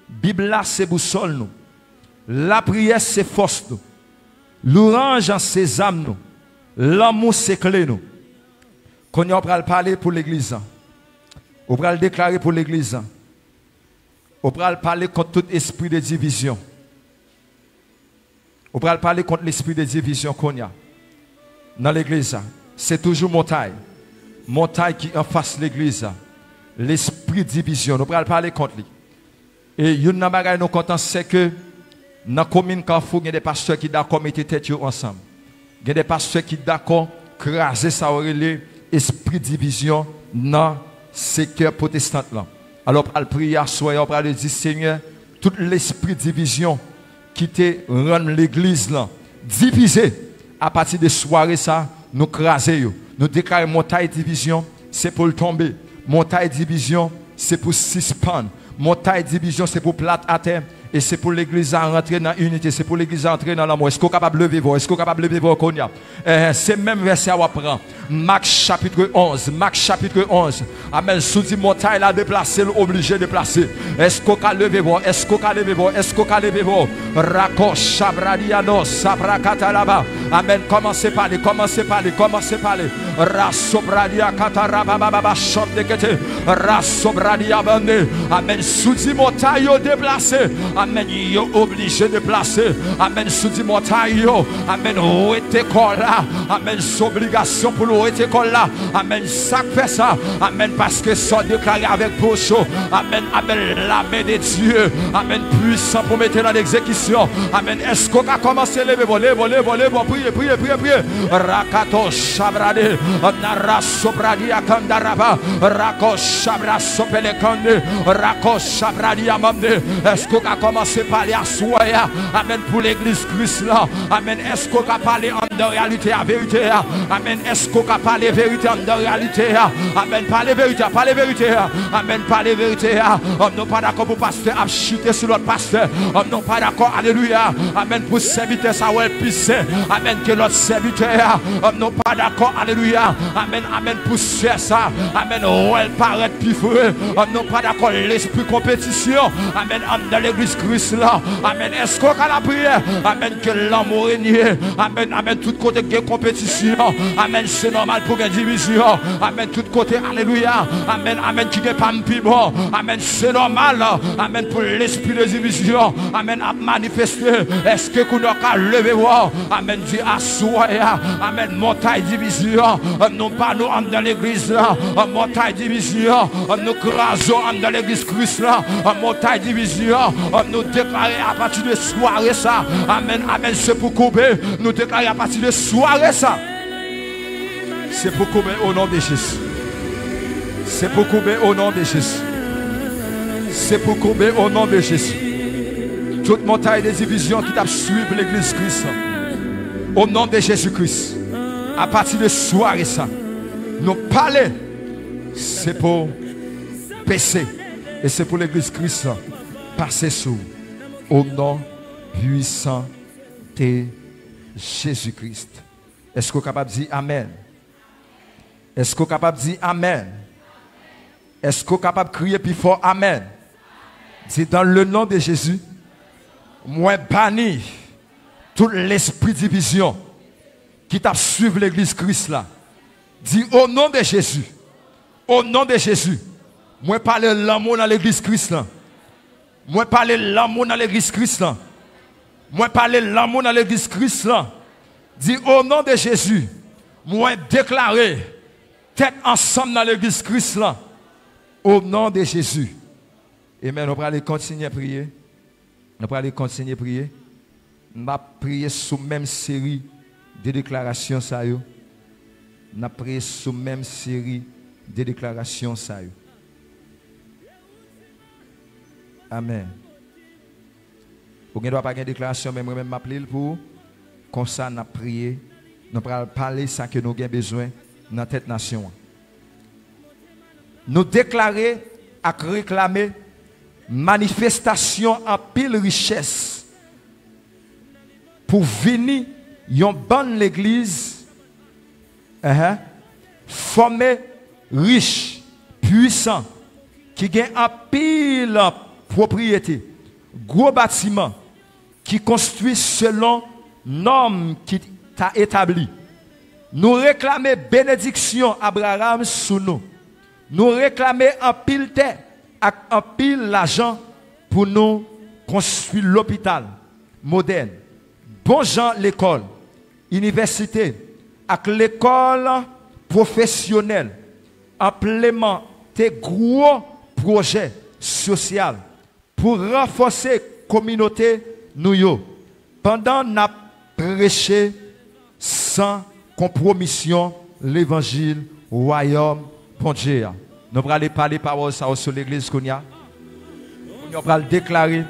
Bib la se bousòl nou. Lapriyè se fòs nou. Louwanj se zam nou. Lanmou se kle nou. Kounye a, ou pral pale pou legliz lan. Ou pral deklare pou legliz lan. Ou pral pale kont tout espri de divizyon. Ou pral pale kont lespri de divizyon kounye a. Nan legliz la. Se toujou montay. Montay ki anfas legliz la. Lespri divizyon. Nou pral pale kont li. E youn nan bagay nou kontan, se ke nan komin Kafou, gen de pastè ki dakò mete tèt yo ansanm. Gen de pastè ki dakò kraze sa yo rele espri divizyon nan sektè pwotestan lan. Alò, w pral priye aswè a, w pral di, Senyè, tout lespri divizyon ki te rann legliz lan divize, apati de sware sa, nou kraze yo. Nou deklare montay divizyon, se pou l tonbe. Montay divizyon, se pou sispann. Montay divizyon, se pou plat atè. E se pou legliz la rantre nan inite, se pou legliz la rantre nan lanmou. Èske w kapab leve vwa w? Èske w kapab leve vwa w kounye a? Eh, se menm vèsè a w ap pran. Mak chapit onz, Mak chapit onz. Amèn. Si w di montay la deplase, l oblije deplase. Èske w ka leve vwa w? Èske w ka leve vwa w? Èske w ka leve vwa w? Rako shabradiano sabrakatalaba. Amèn. Kòmanse pale, kòmanse pale, kòmanse pale. Rasobradia katarabababa shandekete. Rasobradia bande. Amèn. Si w di montay yo deplase. Amèn. Yo oblije deplase. Amèn. Si w di montay yo. Amèn. Rete kò la. Amèn. Se obligasyon pou l rete kò la. Amèn. Sa k fè sa? Amèn. Paske sa w deklare avèk bouch ou. Amèn. Amèn. Lame de Dye. Amèn. Pwisan pou mete l an egzekisyon. Amèn. Èske w ka kòmanse leve vwa w, leve vwa w, leve vwa w, leve vwa w, priye, priye, priye, priye. Rakato shabrade, narasobradi akandaraba, rako shabra sopelekande, rako shabradi amande. Èske w ka kòmanse pale aswè a? Amèn, pou legliz Kris la. Amèn. Èske w ka pale anndan reyalite a, verite a? Amèn. Èske w ka pale verite anndan reyalite a? Amèn. Pale verite a, pale verite a. Amèn. Pale verite a. Om, nou pa dakò pou pastè ap chite sou lòt pastè. Om, nou pa dakò, alelouya. Amèn. Pou sèvitè sa wè l pi sen. Amèn. Ke lòt sèvitè a. Om, nou pa dakò, alelouya. Amèn. Amèn. Pou sè sa. Amèn. Wè l parèt pi vre. Om, nou pa dakò lespri konpetisyon. Amèn. Anndan legliz Kris la. Amèn. Èske w ka lapriyè? Amèn. Ke lanmou renye. Amèn. Amèn. Tout kote gen konpetisyon. Amèn. Se nòmal pou gen divizyon. Amèn. Tout kote, alelouya. Amèn. Amèn. Ki gen pa m pi bon. Amèn. Se nòmal. Amèn. Pou lespri de divizyon. Amèn. Ap manifeste. Èske kounye a w ka leve vwa w? Amèn. Di aswè a. Amèn. Montay divizyon. Nou pa nou anndan legliz la. Montay divizyon. Nou kraze w anndan legliz Kris la. Montay divizyon. Nou deklare apati de sware sa. Amèn. Amèn. Se pou koube. Nou deklare apati de sware sa. Se pou koube o non de Jezi. Se pou koube o non de Jezi. Se pou koube o non de Jezi. Tout montay de divizyon ki t ap swiv legliz Kris la. O non de Jezi Kris. Apati de sware sa. Nou pale. Se pou bese. E se pou legliz Kris la. Pase sou. O non pwisan de Jezi Kris. Èske w kapab di amèn? Èske w kapab di amèn? Èske w kapab kriye pi fò amèn? Di, dans le nom de Jésus, mwen bani tout lespri divizyon ki t ap swiv legliz Kris la. Di, o non de Jezi, o non de Jezi, mwen pale lanmou nan legliz Kris la. Mwen pale lanmou nan legliz Kris lan. Mwen pale lanmou nan legliz Kris lan. Di, o non de Jezi, mwen deklare tèt ansanm nan legliz Kris lan. O non de Jezi. Amen. Nou prale kontinye priye. Nou prale kontinye priye. N ap priye sou menm seri de deklarasyon sa yo. N ap priye sou menm seri de deklarasyon sa yo. Amen. Ou gen dwa pa gen deklarasyon, men mwen menm m ap li l pou ou. Konsa n ap priye. Nou pral pale sa ke nou gen bezwen nan tèt nasyon an. Nou deklare ak reklame manifestasyon anpil richès pou vini yon bann legliz, enhen, fòme, rich, pwisan, ki gen anpil pwopriyete, gwo batiman, ki konstwi selon nòm ki ta etabli. Nou reklame benediksyon Abraram sou nou. Nou reklame anpil tè ak anpil lajan pou nou konstwi lopital modèn, bon jan lekòl, inivèsite ak lekòl pwofesyonèl, enplemante gwo pwojè sosyal pou ranfòse kominote nou yo, pandan n ap preche san konpwomisyon levanjil Wayòm Bondye a. Nou prale pale pawòl sa yo sou legliz kounye a. Kounye a, w pral deklare,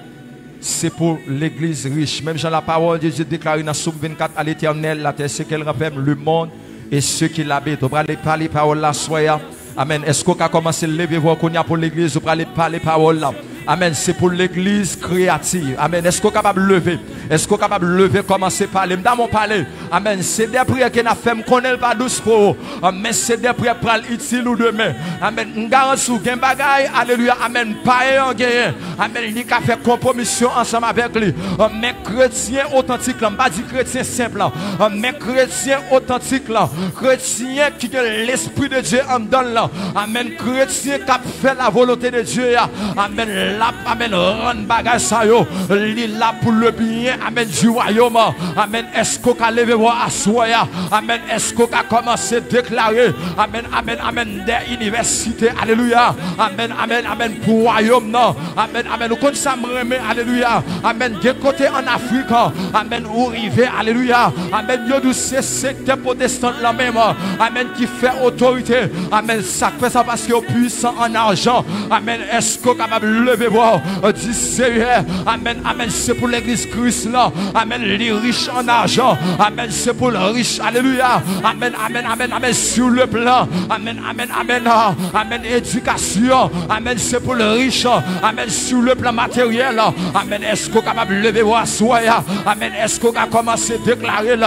se pou legliz rich. Menm jan la parole de Dieu deklare nan Sòm vennkat, à l'Éternel, la terre, ce qu'elle renferme, le monde et ceux qui l'habitent. Ou prale pale pawòl la aswè a. Amen. Èske w ka kòmanse leve vwa w kounye a pou legliz? Ou prale pale pawòl la. Amèn. Se pou legliz kreyativ. Amèn. Èske w kapab leve? Èske w kapab leve, kòmanse pale? M damò pale. Amèn. Se de priyè ke n ap fè, m konnen l pa dous pou ou. Men se de priyè k pral itil ou demen. Amèn. M garanti w gen bagay, alelouya, amèn, payen an genyen. Amèn. Li ka fè konpwomisyon ansanm avèk li. Men kretyen otantik lan, m pa di kretyen senp lan, men kretyen otantik lan, kretyen ki gen Lespri de Dye anndan l lan, amèn, kretyen k ap fè la volonte de Dye a, amèn, l ap, amèn, rann bagay sa yo, li la pou le byen, amèn, du royaume, amèn. Èske w ka leve vwa aswè a? Amèn. Èske w ka kòmanse deklare, amèn, amèn, amèn, de inivèsite, alelouya, amèn, amèn, amèn, pou wayòm nan, amèn, amèn. Ou konn sa m renmen, alelouya, amèn. Gen kote ann Afrik, amèn, ou rive, alelouya, amèn, yo di w se sektè pwotestan lan menm, amèn, ki fè otorite, amèn. Sa k fè sa? Paske yo pwisan ann ajan, amèn. Èske w kapab leve vwa w, di, Seyè, amèn, amèn, se pou legliz Kris lan, amèn, li rich ann ajan, amèn, se pou l rich, alelouya, amèn, amèn, amèn, amèn, sur le plan, amèn, amèn, amèn, amèn, edikasyon, amèn, se pou l rich, amèn, sur le plan materyèl, amèn. Èske w kapab leve vwa aswè a? Amèn. Èske w ka kòmanse deklare l?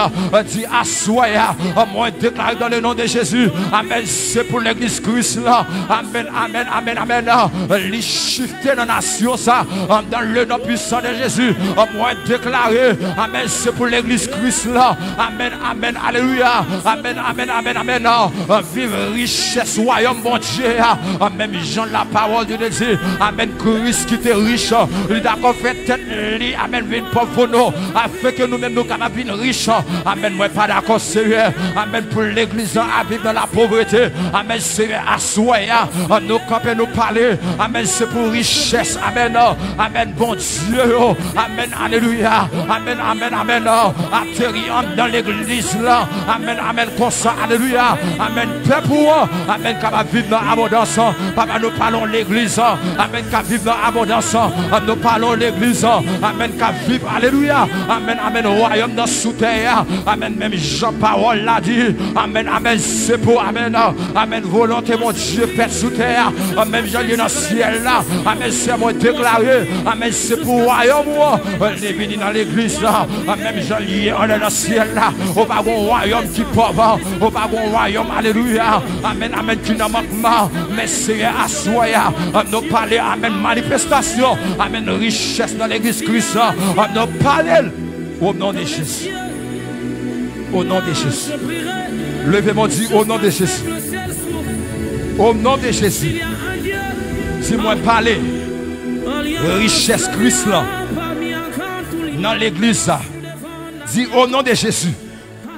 Di, aswè a, mwen deklare dans le nom de Jésus, amèn, se pou legliz Kris lan, amèn, amèn, amèn, amèn, li chifte nan nasyon sa, dans le nom puissant de Jésus, mwen deklare, amèn, se pou legliz Kris lan, amèn, amèn, alelouya, amèn, amèn, amèn, amèn, viv richès wayòm Bondye a, menm jan la parole de Dieu di, amèn, Kris ki te rich, li dakò fè tèt li, amèn, vin pòv pou nou, afenke nou menm nou kapab vin rich, amèn. Mwen pa dakò, Seyè, amèn, pou legliz lan ap viv nan lapovrete, amèn, Seyè, aswè a, nou kanpe, nou pale, amèn, se pou richès, amèn, amèn, Bondye yo, amèn, alelouya, amèn, amèn, amèn, ateri anndan legliz lan, amèn, amèn, konsa, alelouya, amèn, pèp ou an, amèn, kapab viv nan abondans, papa, nou pale yon legliz, amèn, k ap viv nan abondans, nou pale yon legliz, amèn, k ap viv, alelouya, amèn, amèn, wayòm nan sou tè a, amèn, menm jan pawòl la di, amèn, amèn, se pou, amèn, amèn, volonte Bondye fèt sou tè a, menm jan l ye nan syèl la, amèn, Seyè, mwen deklare, amèn, se pou wayòm ou an, li vini nan legliz la, menm jan l ye anlè nan syèl la, ou pa gon wayòm ki pòv, ou pa gon wayòm, alelouya, amèn, amèn, ki nan mankman, men Seyè, aswè a, nou pale, amèn, manifestasyon, amèn, richès nan legliz Kris la, nou pale l, au nom de Jésus. Au nom de Jésus. Leve men w, di, au nom de Jésus. Au nom de Jésus. Di, mwen pale richès Kris lan nan legliz la. Di, au nom de Jésus.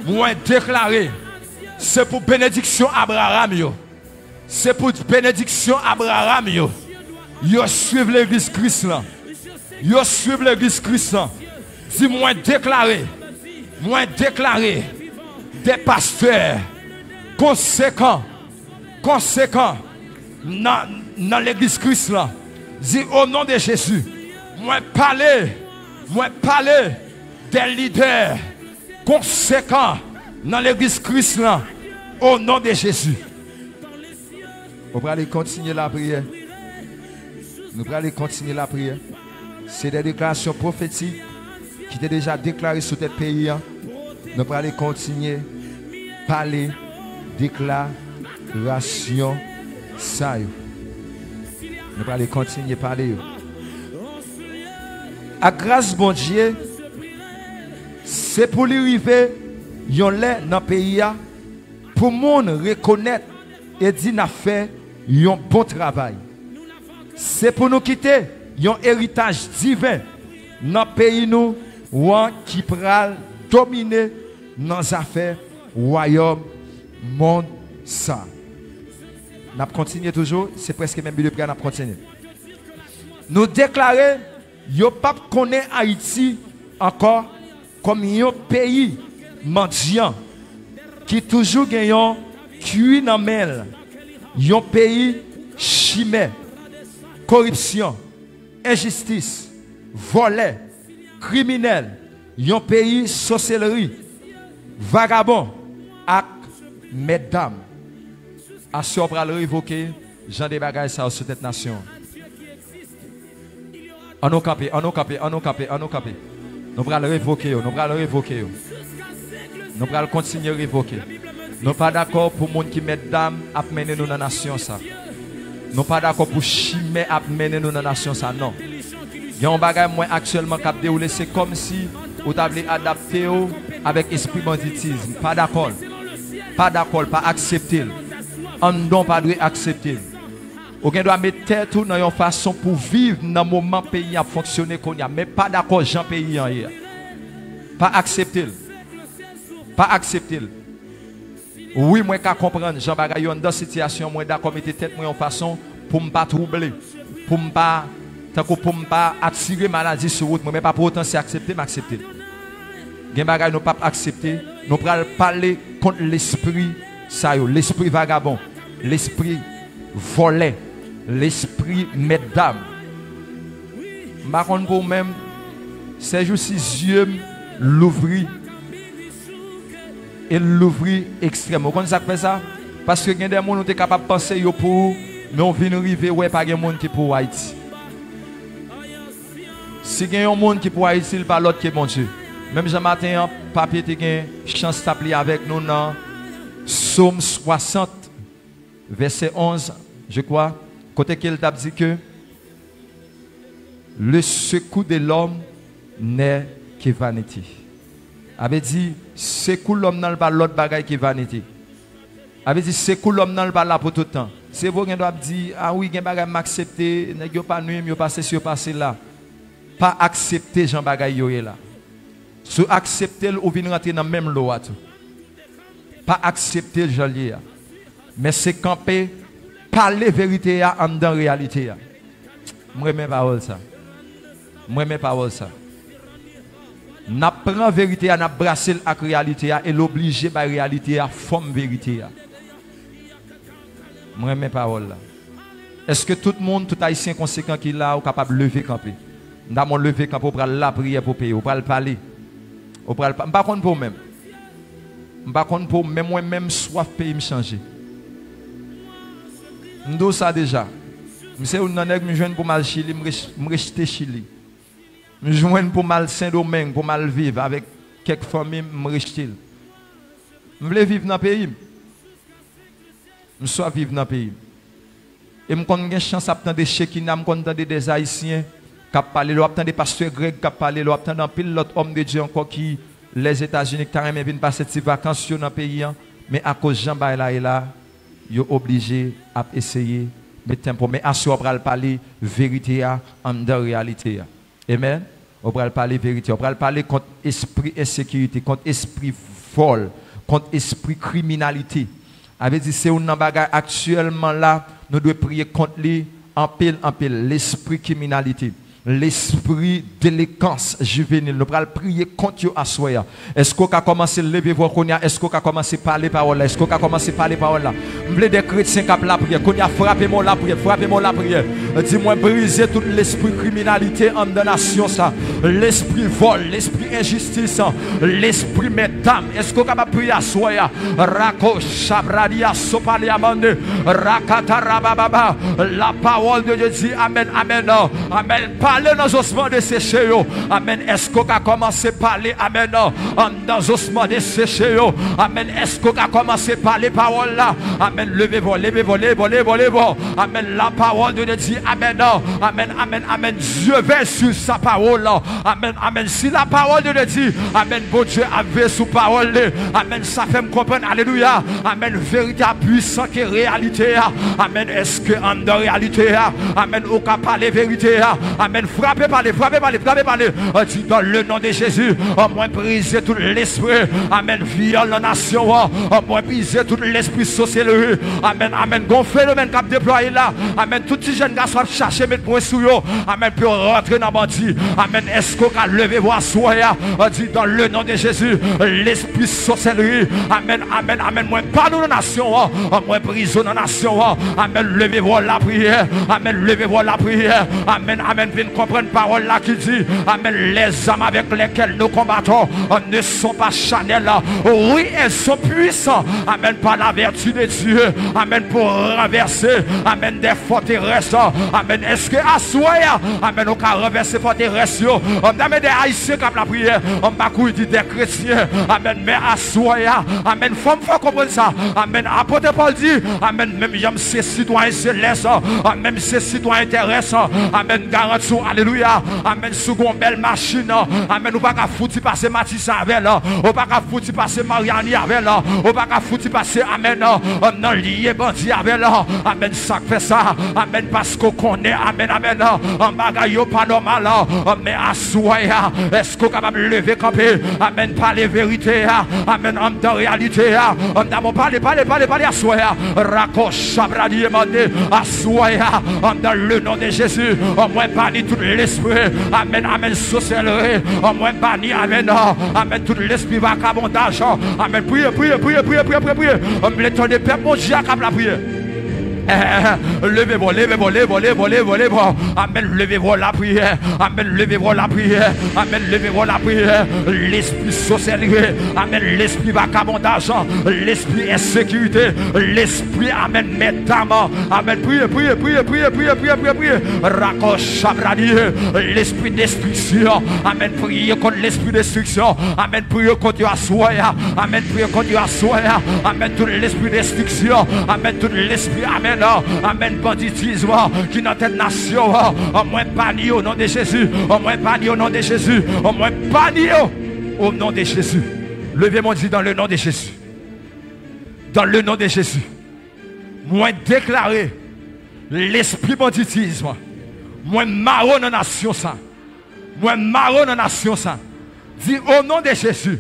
Mwen deklare, se pou benediksyon Abraram yo. Se pou benediksyon Abraram yo. Yo swiv legliz Kris lan. Yo swiv legliz Kris lan. Di, mwen deklare, mwen deklare de pastè konsekan, konsekan nan, nan legliz Kris lan. Di, au nom de Jésus, mwen pale, mwen pale de lidè konsekan nan legliz Kris lan, au nom de Jésus. Ou prale kontinye lapriyè. Nou prale kontinye lapriyè. Se de deklarasyon pwofetik ki te deja deklare sou tèt peyi an. Nou prale kontinye pale deklarasyon sa yo. Nou prale kontinye pale yo. Ak gras Bondye, se pou li rive yon lè nan peyi a pou moun rekonèt e di n ap fè yon bon travay. Se pou nou kite yon eritaj diven nan peyi nou an ki pral domine nan zafè wayòm mond sa. N ap kontinye toujou, se prèske menm bi de priyè, n ap kontinye. Nou deklare yo p ap konnen Ayiti ankò kòm yon peyi mandyan ki toujou gen yon kwi nan men l, yon peyi chimè, koripsyon, enjistis, vòlè, kriminèl, yon peyi soselri, vagabon ak mètdam. Aswè w pral revoke jan de bagay sa yo sou tèt nasyon an. An nou kanpe, an nou kanpe, an nou kanpe, an nou kanpe. Nou pral revoke yo, nou pral revoke yo. Nou pral kontinye revoke. Nou pa dakò pou moun ki mèt dam ap mennen nou nan nasyon sa. Nou pa dakò pou chimè ap mennen nou nan nasyon sa, non. Gen yon bagay mwen aktyèlman k ap dewoule, se kòmsi ou ta vle adapte w avèk espri banditis. Pa dakò l. Pa dakò l, pa aksepte l. Anndan w pa dwe aksepte l. Ou gen dwa met tèt ou nan yon fason pou viv nan moman peyi ap fonksyone kounye a, men pa dakò jan peyi an ye a. Pa aksepte l. Pa aksepte l. Wi, mwen ka konprann jan bagay yo anndan sitiyasyon, mwen dakò mete tèt mwen yon fason pou m pa twouble, pou m pa, tankou pou m pa atire maladi sou wout mwen, men pa pou otan si aksepte m aksepte l. Gen bagay nou p ap aksepte, nou pral pale kont lespri sa yo, lespri vagabon, lespri vòlè, lespri mèt dam. M pa konn pou ou menm, sèjousi zye m louvri, e l louvri ekstrèm. Ou konn sa k fè sa? Paske gen de moun ou te kapab panse yo pou ou, men w vin rive wè pa gen moun ki pou ou Ayiti. Si gen yon moun ki pou Ayiti, l pa lòt ke Bondye. Menm jan maten an, papye te gen chans t ap li avèk nou nan Sòm swasant, vèsè onz, je crois, kote ke l t ap di ke le secours de l'homme n'est que vanité. A vle di, sekou lòm nan, l pa lòt bagay ke vanite. A vle di, sekou lòm nan, l pa la pou tout tan. Se vre, w gen dwa ap di, a wi, gen bagay m aksepte, nèg yo pa nwi m, yo pa sesi, yo pa sela. Pa aksepte jan bagay yo ye la. Si w aksepte l, ou vin rantre nan menm lo a tou. Pa aksepte l jan l ye a. Men se kanpe, pale verite a anndan reyalite a. M renmen pawòl sa. M renmen pawòl sa. N ap pran verite a, n ap brase l ak reyalite a, e l oblije bay reyalite a fòm verite a. M renmen pawòl la. Èske tout moun, tout Ayisyen konsekan ki la, ou kapab leve kanpe? M ta mwen leve kanpe, ou pral lapriyè pou peyi, ou pral pale. Ou pral pa, m pa konn pou ou menm. M pa konn pou ou, men mwen menm swaf peyi m chanje. M di w sa deja. M se youn nan nèg m jwenn pou m al Chili, m rech-, m rejte Chili. M jwenn pou m al Sendomeng, pou m al viv avèk kèk fanmi m, m rejte l. M vle viv nan peyi m. M swaf viv nan peyi m. E m konn gen chans ap tande Chekina, m konn tande dè Ayisyen k ap pale, lè w ap tande pastè Greg k ap pale, lè w ap tande anpil lòt òm de Dye ankò ki Lèzetazini, ki ta renmen vin pase ti vakans yo nan peyi an, men akoz jan bagay la ye la, yo oblije ap eseye met tenpo. Men aswè w pral pale verite a anndan reyalite a. Amen. Ou pral pale verite. Ou pral pale kont espri ensekirite, kont espri vòl, kont espri kriminalite. A vle di se youn nan bagay aktyèlman la, nou dwe priye kont li anpil, anpil. Lespri kriminalite, lespri delenkwans jivenil. Nou pral priye kont yo aswè a. Èske w ka kòmanse leve vwa w kounye a? Èske w ka kòmanse pale pawòl la? Èske w ka kòmanse pale pawòl la? M vle de kretyen k ap lapriyè. Kounye a, frape men w lapriyè, frape men w lapriyè. Di mwen, brize tout lespri kriminalite anndan nasyon sa. Lespri vòl, lespri enjistis, lespri mèt dam. Èske w kapab priye aswè a? Rako, shabradia, sopale, amande. Rakata, rabababa. La parole de Dieu dit, amen, amen. Amen. Pale nan zosman deseche yo. Amen. Èske w ka kòmanse pale? Amen. Anndan zosman deseche yo. Amen. Èske w ka kòmanse pale pawòl la? Amen. Leve vwa, leve vwa, leve vwa, leve vwa, leve vwa. Amen. La parole de Dieu dit, amen. Amen, amen, amen. Dieu veille sur sa parole. Amen, amen. Si la parole de Dieu dit, amen, Bondye ap veye sou pawòl li. Amen. Sa fè m konprann. Alelouya. Amen. Verite a pwisan ke reyalite a. Amen. Èske anndan reyalite a, amen, ou ka pale verite a? Amen. Frape pale, frape pale, frape pale. Euh, di, dans le nom de Jésus, euh, mwen brize tout lespri, amen, vyòl nan nasyon an. Euh, mwen brize tout lespri soselri. Amen, amen. Gon fenomèn k ap deplwaye la. Amen. Tout ti jèn gason ap chache met pwen sou yo. Amen. Pou yo rantre nan bandi. Amen. Èske w ka leve vwa aswè a? Euh, di, dans le nom de Jésus, lespri sòsèlri. Amen, amen, amen. Mwen pa nou nan nasyon an. Mwen prizon nan nasyon an. Amen. Leve vwa w lapriyè. Amen. Leve vwa w lapriyè. Amen, amen. Vin Konprann pawòl la ki di, amèn, les armes avec lesquelles nous combattons ne sont pas charnelles. Oui, elles sont puissantes, amèn, par la vertu de Dieu, amèn, pou ranvèse, amèn, des forteresses, amèn. Èske aswè a, amèn, ou ka ranvèse fòterès yo? Amèn, de Ayisyen k ap lapriyè, m pa kouri di de kretyen, amèn, men aswè a, amèn, fò m fè w konprann sa, amèn, apot Pòl di, amèn, menm jan m se sitwayen selès, amèn, m se sitwayen terès, amèn, garanti w, alelouya, amèn, si w gen yon bèl machin, amèn, ou pa ka fouti pase Matisan avè l, ou pa ka fouti pase Maryani avè l, ou pa ka fouti pase, amèn, nan lye bandi avè l, amèn, sa k fè sa, amèn, paske w konnen, amèn, amèn, bagay yo pa nòmal, men aswè a, èske w kapab leve kanpe, amèn, pale verite a, amèn, anndan reyalite a, anndan, bon, pale, pale, pale, pale aswè a, rakò chabradi emande, aswè a, anndan le non de Jezi, mwen bani tout lespri, amèn, amèn, sòsèlri, mwen bani, amèn, amèn, tout lespri vakabondaj, amèn, priye, priye, priye, priye, priye, priye, priye, m vle tande pèp Bondye a k ap lapriyè. Eh, leve vwa, leve vwa, leve vwa, leve vwa, leve vwa, leve vwa. Amèn, leve vwa lapriyè. Amèn, leve vwa lapriyè. Amèn, leve vwa lapriyè. Lespri sòsèlri. Amèn, lespri vakabondaj. Lespri ensekirite. Lespri, amèn, mètdam. Amèn, priye, priye, priye. Rakò chabradi. Lespri destriksyon. Amèn, priye kont lespri destriksyon. Amèn, priye kont yo aswè a. Amèn, priye kont yo aswè a. Amèn, tout lespri destriksyon. Amèn, tout lespri, amèn, amèn, banditism ki nan tèt nasyon an. Mwen bani yo o non de Jezi. Mwen bani yo o non de Jezi. Mwen bani yo o non de Jezi. Leve men w di, dans le nom de Jésus. Dans le nom de Jésus. Mwen deklare lespri banditism. Mwen mare w nan nasyon sa. Mwen mare w nan nasyon sa. Di, o non de Jezi,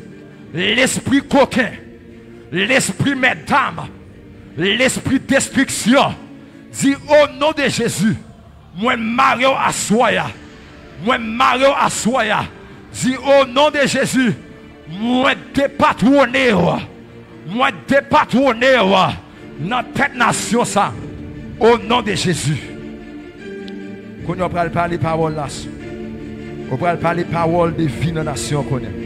lespri koken, lespri mètdam, lespri destriksyon, di, o non de Jezi, mwen mare w aswè a. Mwen mare w aswè a. Di, o non de Jezi, mwen depatwone w. Mwen depatwone w nan tèt nasyon sa, o non de Jezi. Kounye a w pral pale pawòl la. Ou pral pale pawòl de vi nan nasyon kounye a.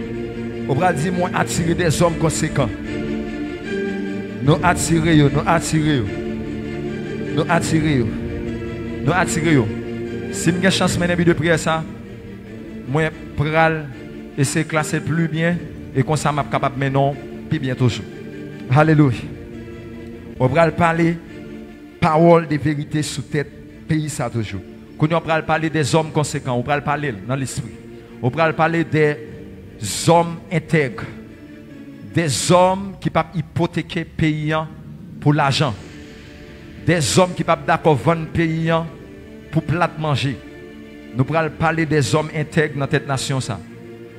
Ou pral di, mwen atire dèzòm konsekan. Nou atire yo, nou atire yo. Nou atire yo. Nou atire yo. Si m gen chans mennen bi de priyè sa, mwen pral eseye klase l pli byen, e konsa m ap kapab mennen w pi byen toujou. Alelouya. Ou pral pale pawòl de verite sou tèt peyi sa toujou. Kounye a w pral pale dèzòm konsekan, ou pral pale l nan lespri. Ou pral pale dèzòm entèg, dèzòm ki p ap ipoteke peyi an pou lajan, dèzòm ki p ap dakò vann peyi an pou plat manje. Nou pral pale dèzòm entèg nan tèt nasyon sa.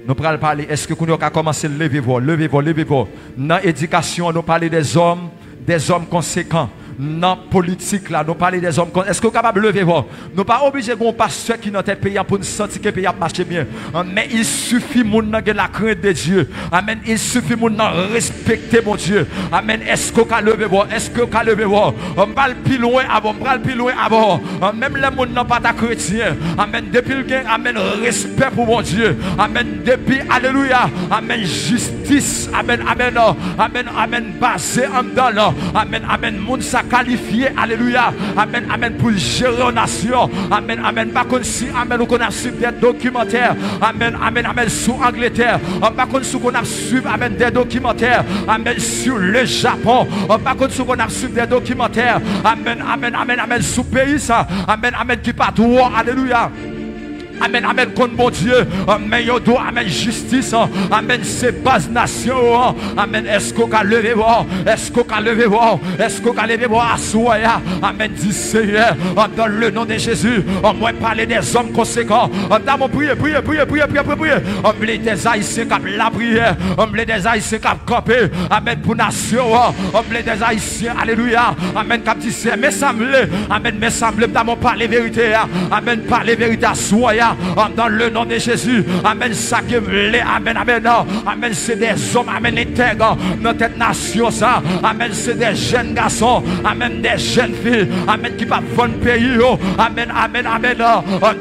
Nou pral pale, èske kounye a w ka kòmanse leve vwa w, leve vwa w, leve vwa w? Nan edikasyon an, nou pale dèzòm, dèzòm konsekan. Nan politik la, nou pale dèzòm kon-, èske w kapab leve vwa w? Nou pa oblije gen yon pastè ki nan tèt peyi a pou n santi ke peyi a ap mache byen. Men il sifi moun nan gen lakrent de Dye. Amèn. Il sifi moun nan respekte Bondye. Amèn. Èske w ka leve vwa w? Èske w ka leve vwa w? M pral pi lwen avè w, m pral pi lwen avè w. Menm lè moun nan pa ta kretyen, amèn, depi l gen, amèn, respè pou Bondye, amèn, depi, alelouya, amèn, jistis, amèn, amèn, amèn, amèn, baze anndan l, amèn, amèn, moun sa kalifye, alelouya, amèn, amèn, pou l jere yon nasyon, amèn, amèn, m pa konn si, amèn, ou konn ap swiv de dokimantè, amèn, amèn, amèn, sou Angletè, m pa konn si w konn ap swiv, amèn, de dokimantè, amèn, sou le Japon, m pa konn si w konn ap swiv de dokimantè, amèn, amèn, amèn, amèn, sou peyi sa, amèn, amèn, ki pa twò, alelouya. Amèn, amèn, konn Bondye, men yo di w, amèn, jistis, amèn, se baz nasyon an, amèn, èske w ka leve vwa w? Èske w ka leve vwa w? Èske w ka leve vwa w aswè a? Amèn, di, Senyè, dans le nom de Jésus, mwen pale dèzòm konsekan, ann ta mwen priye, priye, priye, m vle dèzayisyen k ap lapriyè, m vle dèzayisyen k ap kanpe, amèn, pou nasyon an, m vle dèzayisyen, alelouya, amèn, k ap di, Senyè, men sa m vle, amèn, men sa m vle, m ta mwen pale verite a, amèn, pale verite aswè a, Dans le nom de Jésus. Amèn, sa ke m vle. Amèn, amèn. Amèn, se de zòm, amèn, entèg nan tèt nasyon sa. Amèn, se de jèn gason, amèn, de jèn fi, amèn, ki p ap vann peyi yo. Amèn, amèn, amèn.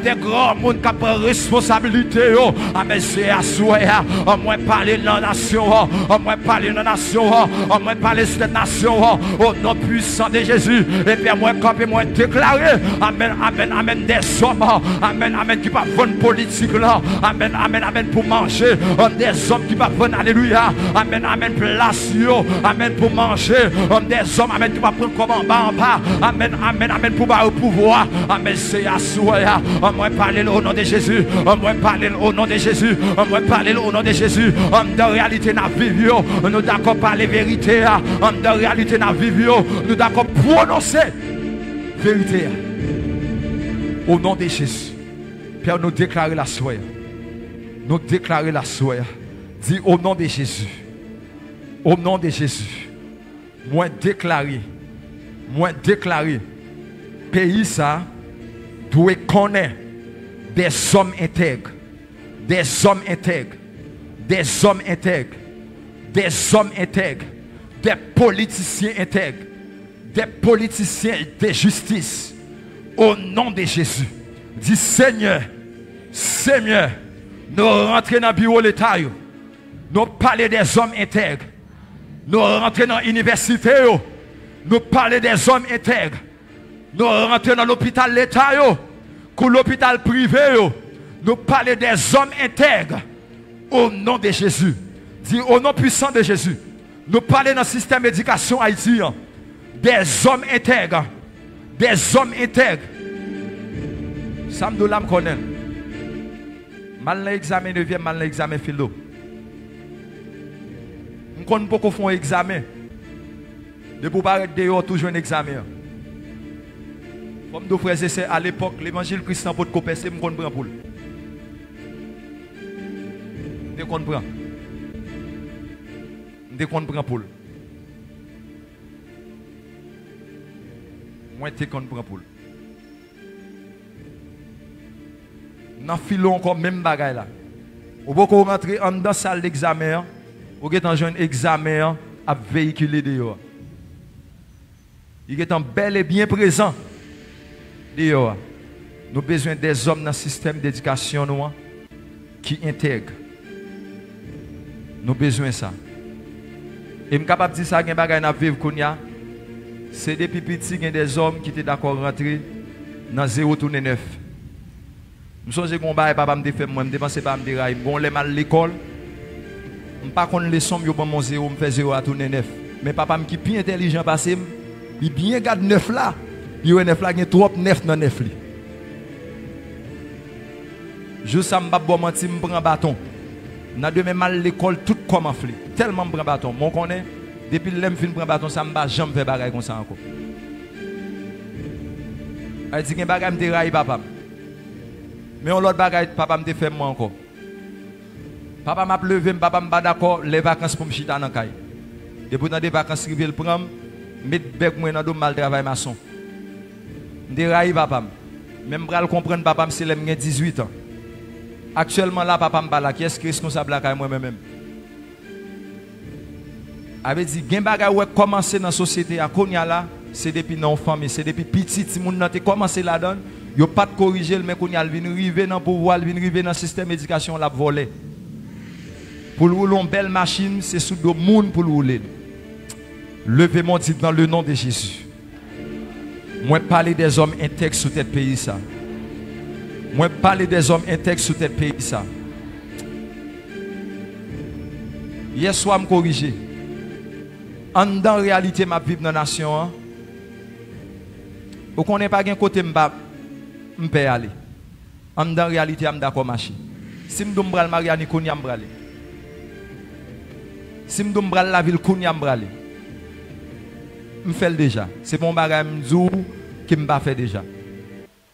De granmoun k ap pran responsablite yo. Amèn, se aswè a. Mwen pale nan nasyon an. Mwen pale nan nasyon an. Mwen pale sou tèt nasyon an. O non pwisan de Jezi. Epi mwen kanpe, mwen deklare. Amèn, amèn, amèn. De zòm. Amèn, amèn. Ki p ap vann politik la. Amèn, amèn, amèn. Pou manje. De zòm ki p ap vann, alelouya. Amèn, amèn. Plas yo. Amèn. Pou manje. De zòm, amèn. Ki p ap pran kòb anba, anba. Amèn, amèn, amèn. Pou ba yo pouvwa. Amèn. Se aswè a. Mwen pale l o non de Jezi. Mwen pale l o non de Jezi. Mwen pale l o non de Jezi. Anndan reyalite n ap viv yo, nou dakò pale verite a. Anndan reyalite n ap viv yo, nou dakò pwononse verite a. O non de Jezi. Pè, nou deklare l aswè a. Nou deklare l aswè a. Di, o non de Jezi. O non de Jezi. Mwen deklare, mwen deklare, peyi sa dwe konnen de zòm entèg, de zòm entèg, de zòm entèg, de zòm entèg, de politisyen entèg, de politisyen de jistis. O non de Jezi, di, Senyè, Senyè, nou rantre nan biwo Leta yo, nou pale de zòm entèg. Nou rantre nan inivèsite yo, nou pale de zòm entèg. Nou rantre nan lopital Leta yo, kou lopital prive yo, nou pale de zòm entèg. O non de Jezi. Di, o non pwisan de Jezi. Nou pale nan sistèm edikasyon Ayiti an. De zòm entèg. De zòm entèg. Sa m di w la, m konnen l. M al nan egzamen nevyèm, m al nan egzamen filo. M konn poko fè yon egzamen. Depi w parèt deyò, w tou jwenn egzamen an. Fò m di w, frè e sè, alepòk, levanjil Kris lan potko pèse, m konn pran poul. M te konn pran. M te konn pran poul. Mwen te konn pran poul. Nan filo ankò, menm bagay la. Ou poko rantre anndan sal degzamen an, ou gentan jwenn egzamen an ap veyikile deyò a. Li gentan bèl e byen prezan deyò a. Nou bezwen dèzòm nan sistèm dedikasyon nou an ki entèg. Nou bezwen sa. E m kapab di sa, gen bagay n ap viv kounye a. Se depi piti gen dèzòm ki te dakò rantre nan zewo tounen nèf. M sonje gen yon bagay papa m te fè m, mwen, m te panse papa m te rayi m. Gen yon lè m al lekòl, m pa konn leson m, yo ban m yon zewo, m fè zewo a tounen nèf. Men papa m ki pi entèlijan pase m, li byen gad nèf la, li wè nèf la gen twòp nèf nan nèf li. Jou sa m p ap ba w manti, m pran baton. Nan demen m al lekòl, tout kò m anfle. Tèlman m pran baton. Men w konnen, depi lè m fin pran baton sa, m pa janm fè bagay konsa ankò. Sa vle di gen bagay m te rayi papa m. Men yon lòt bagay papa m te fè m mwen ankò. Papa m ap leve m, papa m pa dakò lè vakans pou m chita nan kay. Depi w tande vakans rive, l pran m, met bèg mwen nan do m, m al travay mason. M te rayi papa m. Men m pral konprann papa m se lè m gen dizuit an. Aktyèlman la, papa m pa la. Kiyès ki reskonsab lakay mwen, mwen menm? Sa vle di, gen bagay ou wè k kòmanse nan sosyete a kounye a la, se depi nan yon fanmi, se depi piti, timoun nan te kòmanse ladan l, yo pa t korije l, men kounye a l vin rive nan pouvwa, l vin rive nan sistèm edikasyon, l ap vòlè. Pou l woule yon bèl machin, se sou do moun pou l woule l. Leve men w, di, dans le nom de Jésus. Mwen pale dèzòm entèg sou tèt peyi sa. Mwen pale dèzòm entèg sou tèt peyi sa. Yèswa m korije. Anndan reyalite m ap viv nan nasyon an, ou konnen pa gen kote m pa, m pè ale. Anndan reyalite a, m dakò mache. Si m di w m pral Maryani, kounye a m prale. Si m di w m pral lavil, kounye a m prale. M fè l deja. Se pa yon bagay m di w ke m pa fè deja.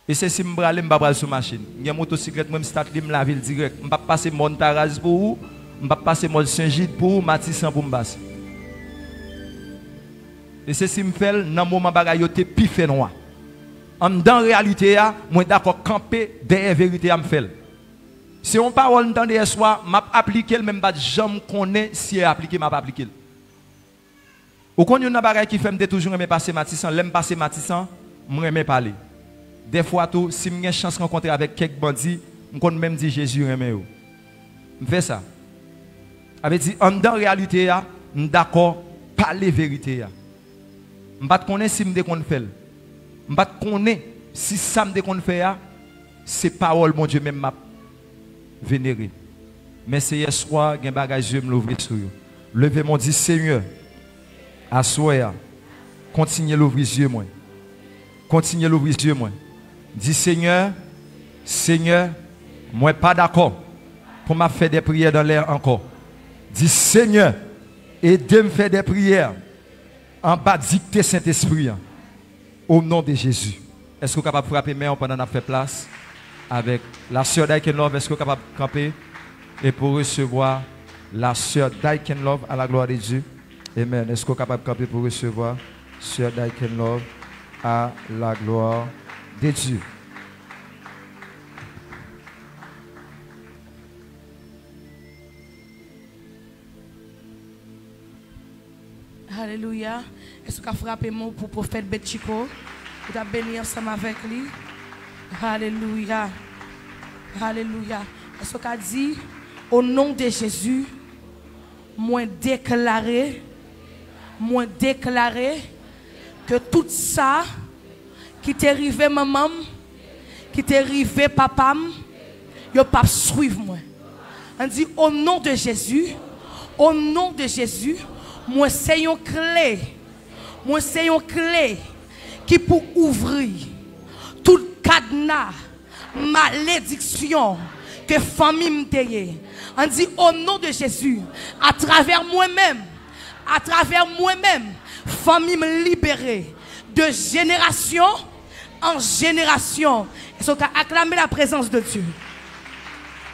E se si m prale, m pa pral sou machin. M gen motosiklèt mwen, m stat li, m lavil dirèk. M p ap pase Mòn Taraz pou ou, m p ap pase Mòn Sen Jid pou ou, Matisan pou m pase. E se si m fè l nan moman bagay yo te pi fè nwa. Anndan reyalite a, mwen dakò kanpe dèyè verite a, m fè l. Se yon pawòl m tande yèswa, m ap aplike l, men m pa t janm konnen si e aplike, m ap aplike l. Ou konn youn nan bagay ki fè m te toujou renmen pase Matisan, lè m pase Matisan, m renmen pale. Dèfwa tou, si m gen chans rankontre avèk kèk bandi, m konn menm di Jezi renmen yo. M fè sa. Sa vle di, anndan reyalite a, m dakò pale verite a. M pa t konnen si m te konn fè l. M pa t konnen si sa m te konn fè a, se pawòl Bondye menm m ap venere. Men se yèswa, gen bagay zye m louvri sou yo. Leve men w, di, Senyè, aswè a, kontinye louvri zye mwen. Kontinye louvri zye mwen. Di, Senyè, Senyè, mwen pa dakò pou m ap fè de priyè dan lè ankò. Di, Senyè, ede m fè de priyè anba dikte Sentespri an. Au nom de Jésus. Èske w kapab frape men w pandan n ap fè plas avèk la sè Dyken Love? Èske w kapab kanpe e pou resevwa la sè Dyken Love à la gloire de Dieu? Amen. Èske w kapab kanpe pou resevwa sè Dyken Love à la gloire de Dieu? Alelouya. Èske w ka frape men w pou pwofèt Betchiko? Ou ta beni ansanm avèk li. Alelouya. Alelouya. Èske w ka di, au nom de Jésus, mwen deklare, mwen deklare ke tout sa ki te rive manman m, ki te rive papa m, yo p ap swiv mwen. Ann di, au nom de Jésus, au nom de Jésus, mwen se yon kle, mwen se yon kle ki pou ouvri tout kadna malediksyon ke fanmi m te ye. Ann di, au nom de Jésus, atravè mwen menm, atravè mwen menm, fanmi m libere de jenerasyon an jenerasyon. Èske w ka aklame la prezans de Dye?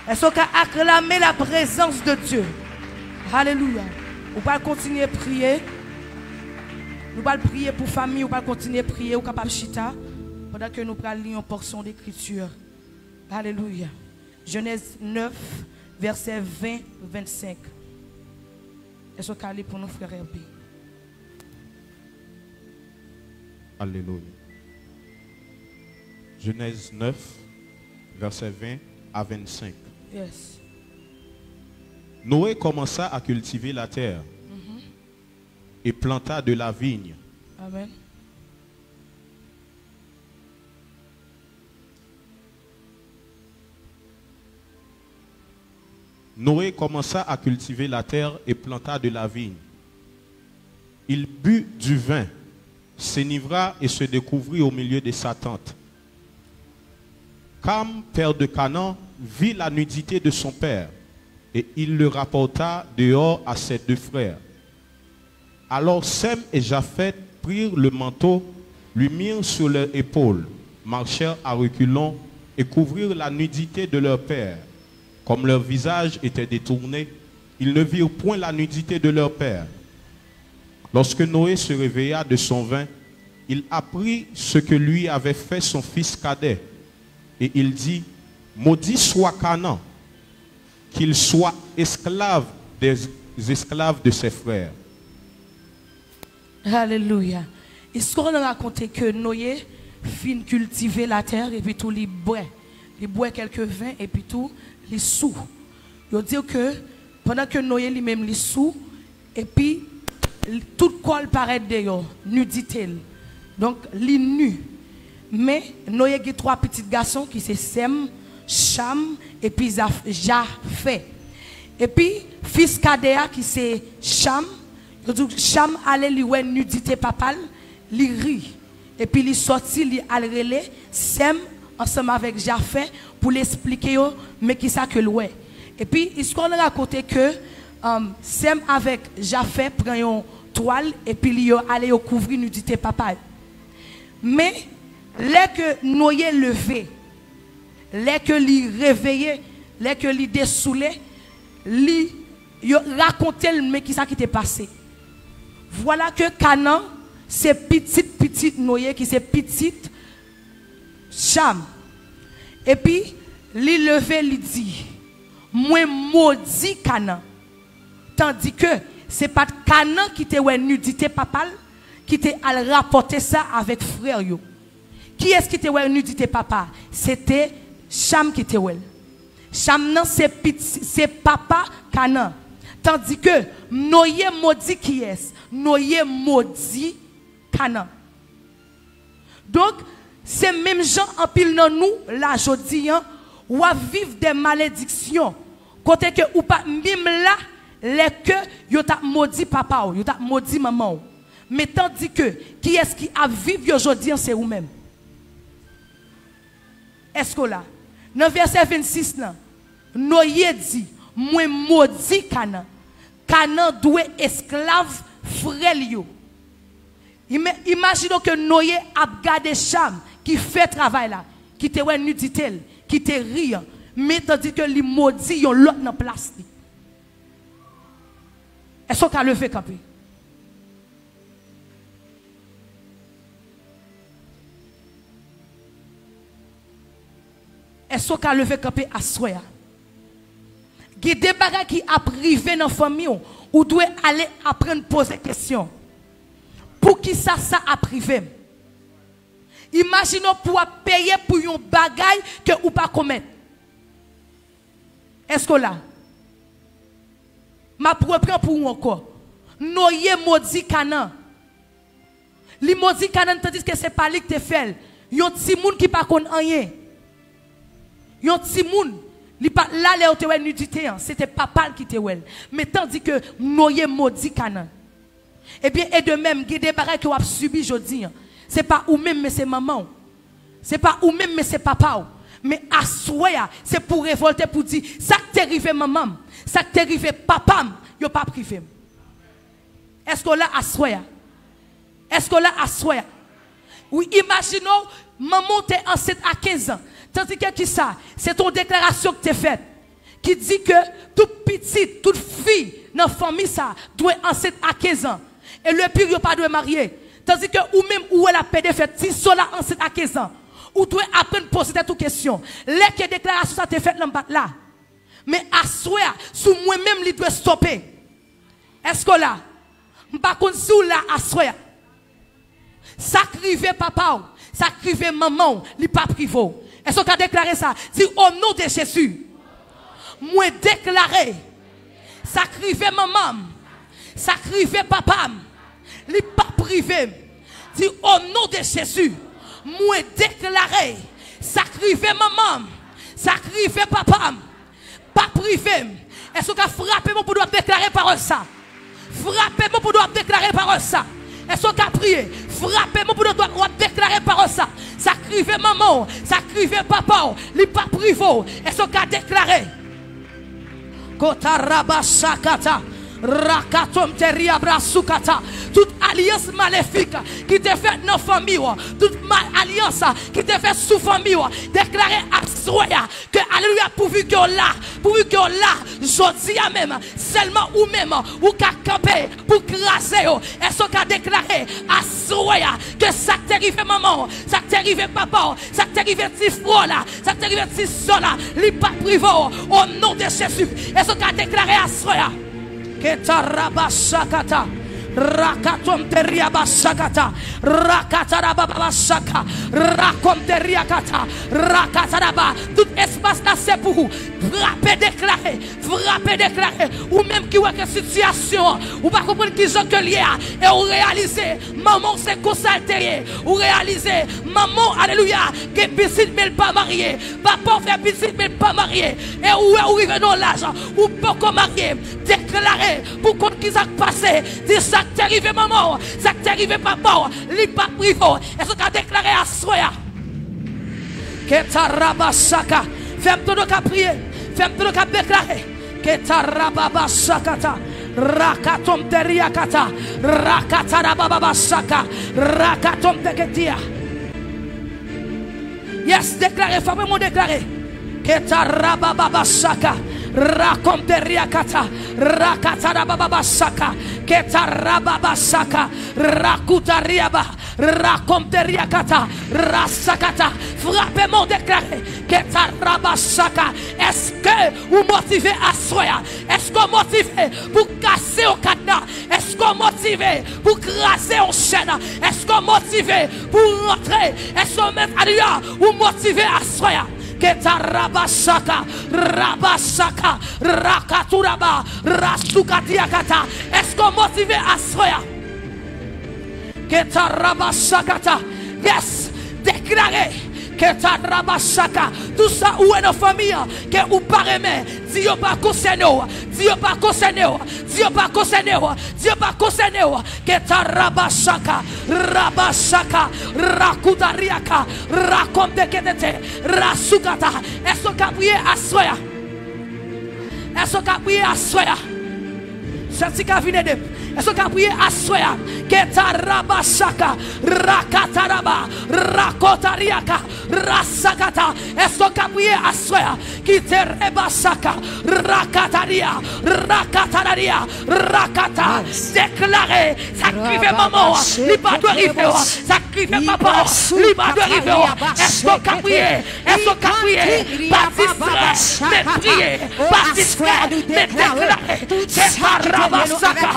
Èske w ka aklame la prezans de Dye? Alelouya. Ou pral kontinye priye. Nou pral priye pou fanmi, ou pral kontinye priye, ou kapab chita pandan ke nou pral li yon pòsyon de ekriti. Alelouya. Jenèz nèf, vèsè ven, vennsenk. Èske w ka li pou nou, frè Herby? Alelouya. Genèse neuf, versets vingt à vingt-cinq. Yes. Noé commença à cultiver la terre et planta de la vigne. Amen. Noé commença à cultiver la terre et planta de la vigne. Il but du vin, s'enivra et se découvrit au milieu de sa tente. Cham, père de Canaan, vit la nudité de son père, et il le rapporta dehors à ses deux frères. Alors Sem et Japheth prirent le manteau, lui mirent sur leur épaule, marchèrent à reculons et couvrirent la nudité de leur père. Comme leur visage était détourné, ils ne virent point la nudité de leur père. Lorsque Noé se réveilla de son vin, il apprit ce que lui avait fait son fils cadet. Et il dit, maudit soit Canaan, qu'il soit esclave des esclaves de ses frères. Alelouya. Istwa an rakonte ke Noye fin kiltive latè epi tou li bwè. Li bwè kèlke ven epi tou li sou. Yo di ke pandan ke Noye li menm li sou, epi tout kò l parèt deyò, nidite l. Donk, li ni. Men, Noye gen twa pitit gason ki se Sèm, Cham, epi Zaf-, Jafè. Epi, fis kadè a ki se Cham, yo di Cham ale li wè nidite papa l, li ri. Epi li sòti, li al rele Sèm ansanm avèk Jafè pou l esplike yo men kisa ke l wè. Epi istwa an rakonte ke, um, Sèm avèk Jafè pran yon twal epi li yo ale yo kouvri nidite papa yo. Men, lè ke Noye leve, lè ke li reveye, lè ke li desoule, li, yo rakonte l men kisa ki te pase. Vwala ke Kanan se pitit pitit Noye, ki se pitit Cham. Epi, li leve, li di, mwen modi Kanan. Tandike se pa t Kanan ki te wè nidite papa l, ki te al rapòte sa avèk frè yo. Kiyès ki te wè nidite papa? Se te Cham ki te wè l. Cham nan se piti, se papa Kanan. Tandike Noye modi kiyès? Noye modi Kanan. Donk, se menm jan anpil nan nou la jodi a, w ap viv de malediksyon, kote ke ou pa t menm la lè ke yo t ap modi papa w, yo t ap modi manman w. Men tandike, kiyès ki ap viv yo jodi a, se ou menm. Èske w la? Nan vèsè vennsis lan, Noye di, mwen modi Kanan. Kanan dwe esklav frè l yo. Ima-, imajine w ke Noye ap gade Cham ki fè travay la, ki te wè nidite l, ki te ri an, men tandike li modi yon lòt nan plas li. Èske w ka leve kanpe? Èske w ka leve kanpe aswè a? Gen de bagay ki ap rive nan fanmi w, ou dwe ale aprann poze kesyon. Poukisa sa ap rive m? Imajine w pou w ap peye pou yon bagay ke ou pa komèt. Èske w la? M ap repran pou ou ankò. Noye modi Kanan. Li modi Kanan, tandiske se pa li ki te fè l. Yon timoun ki pa konn anyen. Yon timoun, li pa t la lè yo te wè nidite an. Se te papa l ki te wè l. Men tandike Noye modi Kanan. Ebyen, e de menm, gen de bagay ke w ap sibi jodi a. Se pa ou menm, men se manman w. Se pa ou menm, men se papa w. Men aswè a, se pou w revòlte pou w di, sa k te rive manman m, sa k te rive papa m, yo p ap rive m. Èske w la aswè a? Èske w la aswè a? Wi, imajine w, manman w te ansent a kenz an. Tandike kisa? Se te yon deklarasyon ki te fèt, ki di ke tout pitit, tout fi nan fanmi sa dwe ansent a kenz an. E le pire, yo pa dwe marye. Tandike ou menm, ou wè l ap pede fè ti sè w la ansent a kenz an. Ou dwe aprann poze tèt ou kesyon. Lè ke deklarasyon sa te fèt lan, m pa t la. Men aswè a, sou mwen menm li dwe stope. Èske w la? M pa konn si w la aswè a. Sa k rive papa w, sa k rive manman w, li p ap rive w. Èske w ka deklare sa? Di, o non de Jezi, mwen deklare, sa k rive manman m, sa k rive papa m, li p ap rive m. Di, o non de Jezi, mwen deklare, sa k rive manman m, sa k rive papa m, p ap rive m. Èske w ka frape men w pou w deklare pawòl sa? Frape men w pou w deklare pawòl sa. Èske w ka priye? Frape men w pou w deklare pawòl sa. Sa k rive manman w, sa k rive papa w, li p ap rive w. Èske w ka deklare? Kotarabasakata, rakatomteriabrasukata. Tout alyans malefik ki te fèt nan fanmi w, tout ma-, alyans ki te fèt sou fanmi w, deklare aswè a ke, alelouya, pouvi ke w la, pouvi ke w la, jodi a menm, sèlman ou menm, ou ka kanpe pou kraze yo. Èske w ka deklare aswè a ke sa k te rive manman w, sa k te rive papa w, sa k te rive ti frè w la, sa k te rive ti sè w la, li p ap rive w, o non de Jezi? Èske w ka deklare aswè a? Ketarabasakata, rakatomteriabasakata, rakatarabababasaka, rakomteriakata, rakataraba. Tout espas la se pou ou. Frape, deklare. Frape, deklare. Ou menm ki wè ke sitiyasyon an, ou pa konprann kijan ke l ye a, e ou reyalize manman w se konsa l te ye. Ou reyalize manman w, alelouya, gen pitit men l pa marye. Papa w fè pitit men l pa marye. E ou wè ou rive nan laj, ou poko marye. Deklare pou konn ki sa k pase. Di, sa k te rive manman w, sa k te rive papa w, li p ap rive w. Èske w ka deklare aswè a? Ketarabasaka. Fè m tande w ka priye. Fè m tande w ka deklare. Ketarababasakata. Rakatomteriakata. Rakatarabababasaka. Rakatomteketia. Yes, deklare, frape men w, deklare. Ketarabababasaka. Rakomderiakata, rakatarabababasaka, ketarababasaka, rakutariaba, rakomderiakata, rasakata. Frape men w, deklare, ketarabasaka. Èske ou motive aswè a? Èske w motive pou w kase yon kadna? Èske w motive pou w kraze yon chèn? Èske w motive pou w rantre? Èske w menm, alelouya, ou motive aswè a? Keta rabasaka, rabasaka, rakaturaba, rasukatiakata. Èske w motive aswè a? Keta rabasakata. Yes, deklare. Keta rabasaka. Tout sa ou wè nan fanmi an ke ou pa renmen, di yo pa konsène w. Di yo pa konsène w. Di yo pa konsène w. Di yo pa konsène w. Keta rabasaka, rabasaka, rakutariaka, rakomdeketete, rasukata. Èske w ka priye aswè a? Èske w ka priye aswè a? Sè Tika, vin ede m. Èske w ka priye aswè a? Keta rabasaka, rakataraba, rakotariaka, rasakata. Èske w ka priye aswè a? Kite rebasaka, rakataria, rakataria, rakata. Deklare, sa k rive manman w, li pa dwe rive w. Sa k rive papa w, li pa dwe rive w. Èske w ka priye? Èske w ka priye? Pa distrè, men priye. Pa distrè, men deklare. Keta rabasaka,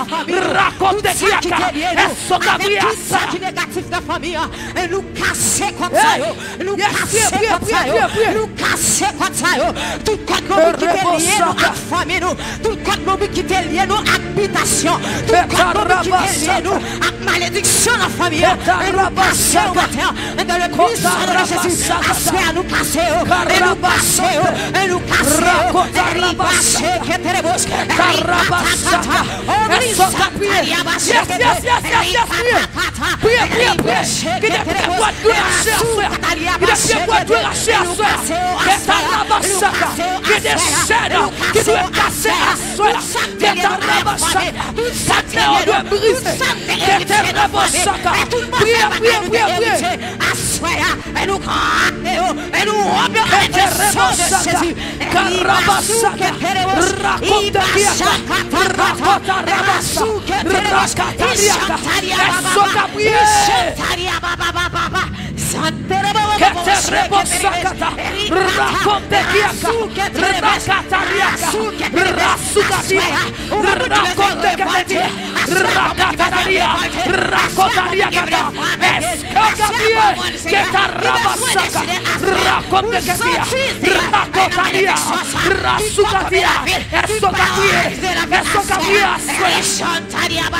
rakonte kiaka. Èske w ka priye aswè a? Tout sa ki negatif nan fanmi an, nou kase kòb sa yo. Nou kase kòb sa yo. Nou kase kòb sa yo. Tout kòb nou ki te lye nou ak fanmi nou. Tout kòb nou ki te lye nou ak bitasyon. Tout kòb nou ki te lye nou ak malediksyon nan fanmi an. Nou kase yo maten an. Dans le puissant nom de Jésus. Aswè a nou kase yo. Nou kase yo. Nou kase yo. Riba sheke terebos. Riba takata. Yes, yes, yes, yes, yes, priye. Priye, priye, priye. Ki te fè bwat dlo lache aswè a. Ki te fè bwat dlo lache aswè a. Keta rabasaka. Ki te chèn ki dwe kase aswè a. Keta rabasaka. Kadna yo dwe brize. Keta rabasaka. Priye, priye, priye, priye. Aswè a, nou kase yo. Nou woke yo nan le sang de Jésus. Karabasaka, rakonte kiaka, rakota rabasa, rakatariaka. Èske w ka priye? Keterebosakata, rakonte kiaka, rakatariaka, rasukatia, rakonte ketetia, rakatataria, rakotariakata. Èske w ka priye? Ketarabasaka, rakonte ketia, rakotaria, rasukatia. Èske w ka priye? Èske w ka priye aswè a?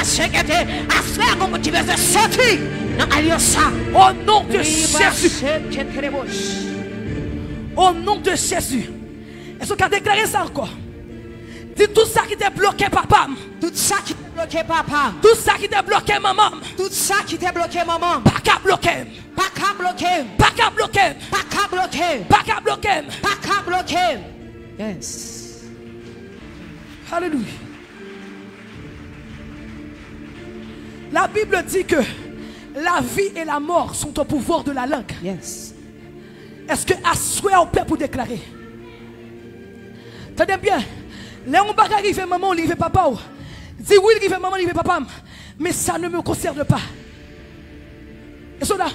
Aswè a, gon moun ki bezwen soti nan alyans sa. Au nom de Jésus. Au nom de Jésus. Èske w ka deklare sa ankò? Di, tout sa ki te bloke papa m. Tout sa ki te bloke papa m. Tout sa ki te bloke manman m. Tout sa ki te bloke manman m. Pa ka bloke m. Pa ka bloke m. Pa ka bloke m. Pa ka bloke m. Pa ka bloke m. Pa ka bloke m. Yes. Alelouya. La Bible dit que la vie et la mort sont au pouvoir de la langue. Yes. Èske aswè a ou pè pou deklare? Tande byen. Lè yon bagay rive manman w, li rive papa w, di, wi, li rive manman, li rive papa m. Mais ça ne me concerne pas. Èske w la?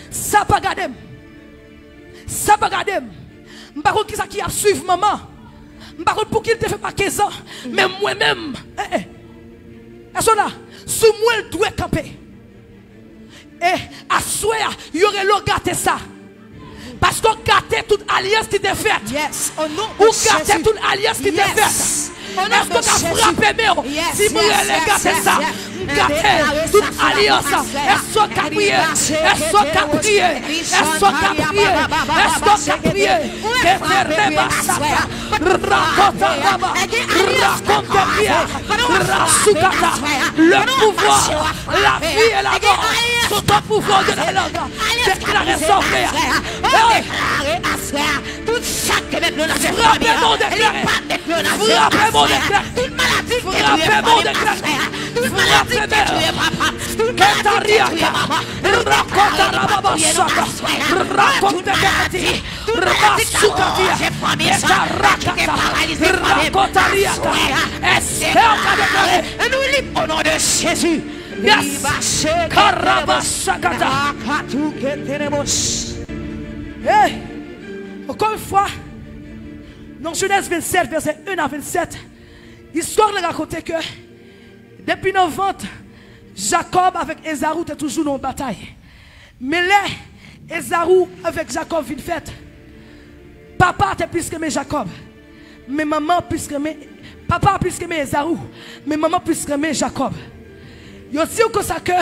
Sa pa gade m. Sa pa gade m. M pa konn kisa ki ap swiv manman. M pa konn pouki l te fè pa kenz an. Men mwen menm, eh, eh. Èske w la? Sou mwen l dwe kanpe. E aswè a, yo rele w gate sa. Paske w gate tout alyans ki te fèt. Ou gate tout alyans ki te fèt. Èske w ka frape men w? Di, m rele gate sa. M gate tout alyans. Èske w ka priye? Èske w ka priye? Èske w ka priye? Èske w ka priye? Keterebasaka, rakotaraba, rakontekia, rasukata. Le pouvoir, la vie et la mort sont au pouvoir de la langue. Deklare sa w vle a. Hey! Tout sa k te met dlo nan fè fanmi an, li pa met dlo nan fè aswè a. Tout maladi ki te touye fanmi m aswè a. Tout maladi ki te touye papa m, Ketariaka, rakotarababasaka, rakoteketi, rasukatia, etarakata, rakotariaka. Èske w ka deklare? Nou lib o non de Jezi. Yes. Karabasakata. Hey! Encore une fois, dans Genèse vingt-sept, verset un à vingt-sept, istwa la rakonte ke depi nan vant, Jakòb avèk Ezaou te toujou nan yon batay. Men lè Ezaou avèk Jakòb vin fèt, papa te plis renmen Jakòb. Men manman plis renmen, papa plis renmen Ezaou, men manman plis renmen Jakòb. Yo di w konsa ke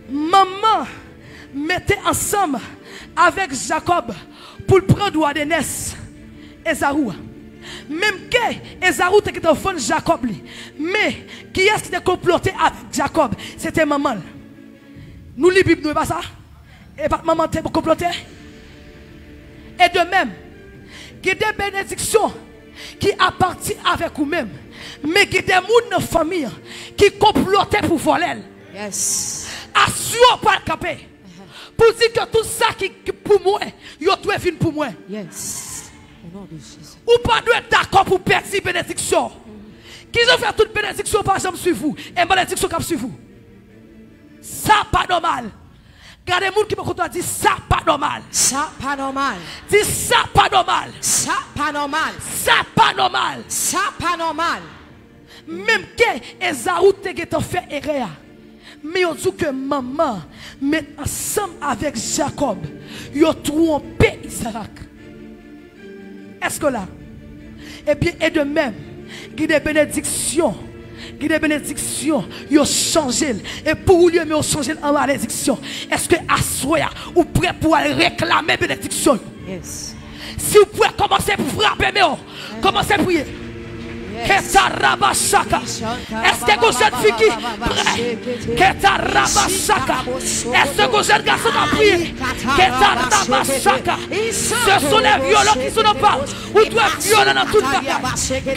manman mete ansanm avèk Jakòb pou l pran dwa de nès Ezaou a. Menm ke Ezaou te gentan vann Jakòb li. Men, kiyès ki te konplote avèk Jakòb? Se te manman l. Nou li Bib nou, e pa sa? E pa manman te konplote? E de menm, gen de benediksyon ki apati avèk ou menm, men gen de moun nan fanmi an ki konplote pou vòlè l. Yes. Aswè w pral kanpe pou di ke tout sa ki, ki pou mwen, yo dwe vin pou mwen. Yes. O non de Jezi. Ou pa dwe dakò pou pèdi benediksyon. Kijan fè tout benediksyon pa janm swiv ou, e malediksyon k ap swiv ou? Sa pa nòmal. Gade moun ki bò kote w a, di sa pa nòmal. Sa pa nòmal. Di sa pa nòmal. Sa pa nòmal. Sa pa nòmal. Sa pa nòmal. Menm ke Ezaou te gentan fè erè a, men yo di w ke manman met ansanm avèk Jakòb, yo twonpe Izarak. Èske w la? Ebyen, e de menm, gen de benediksyon, gen de benediksyon, yo chanje l. E pou ou li menm, yo chanje l an malediksyon. Èske aswè a, ou prè pou al reklame benediksyon yo? Yes. Si w prè, kòmanse frape men w. Kòmanse priye. Ketarabasaka. Èske gon jèn fi ki prè? Ketarabasaka. Èske gon jèn gason k ap priye? Ketarabasaka. Se sou lè vyolon ki sou nan pa. Ou dwe vyolan nan tout bagay.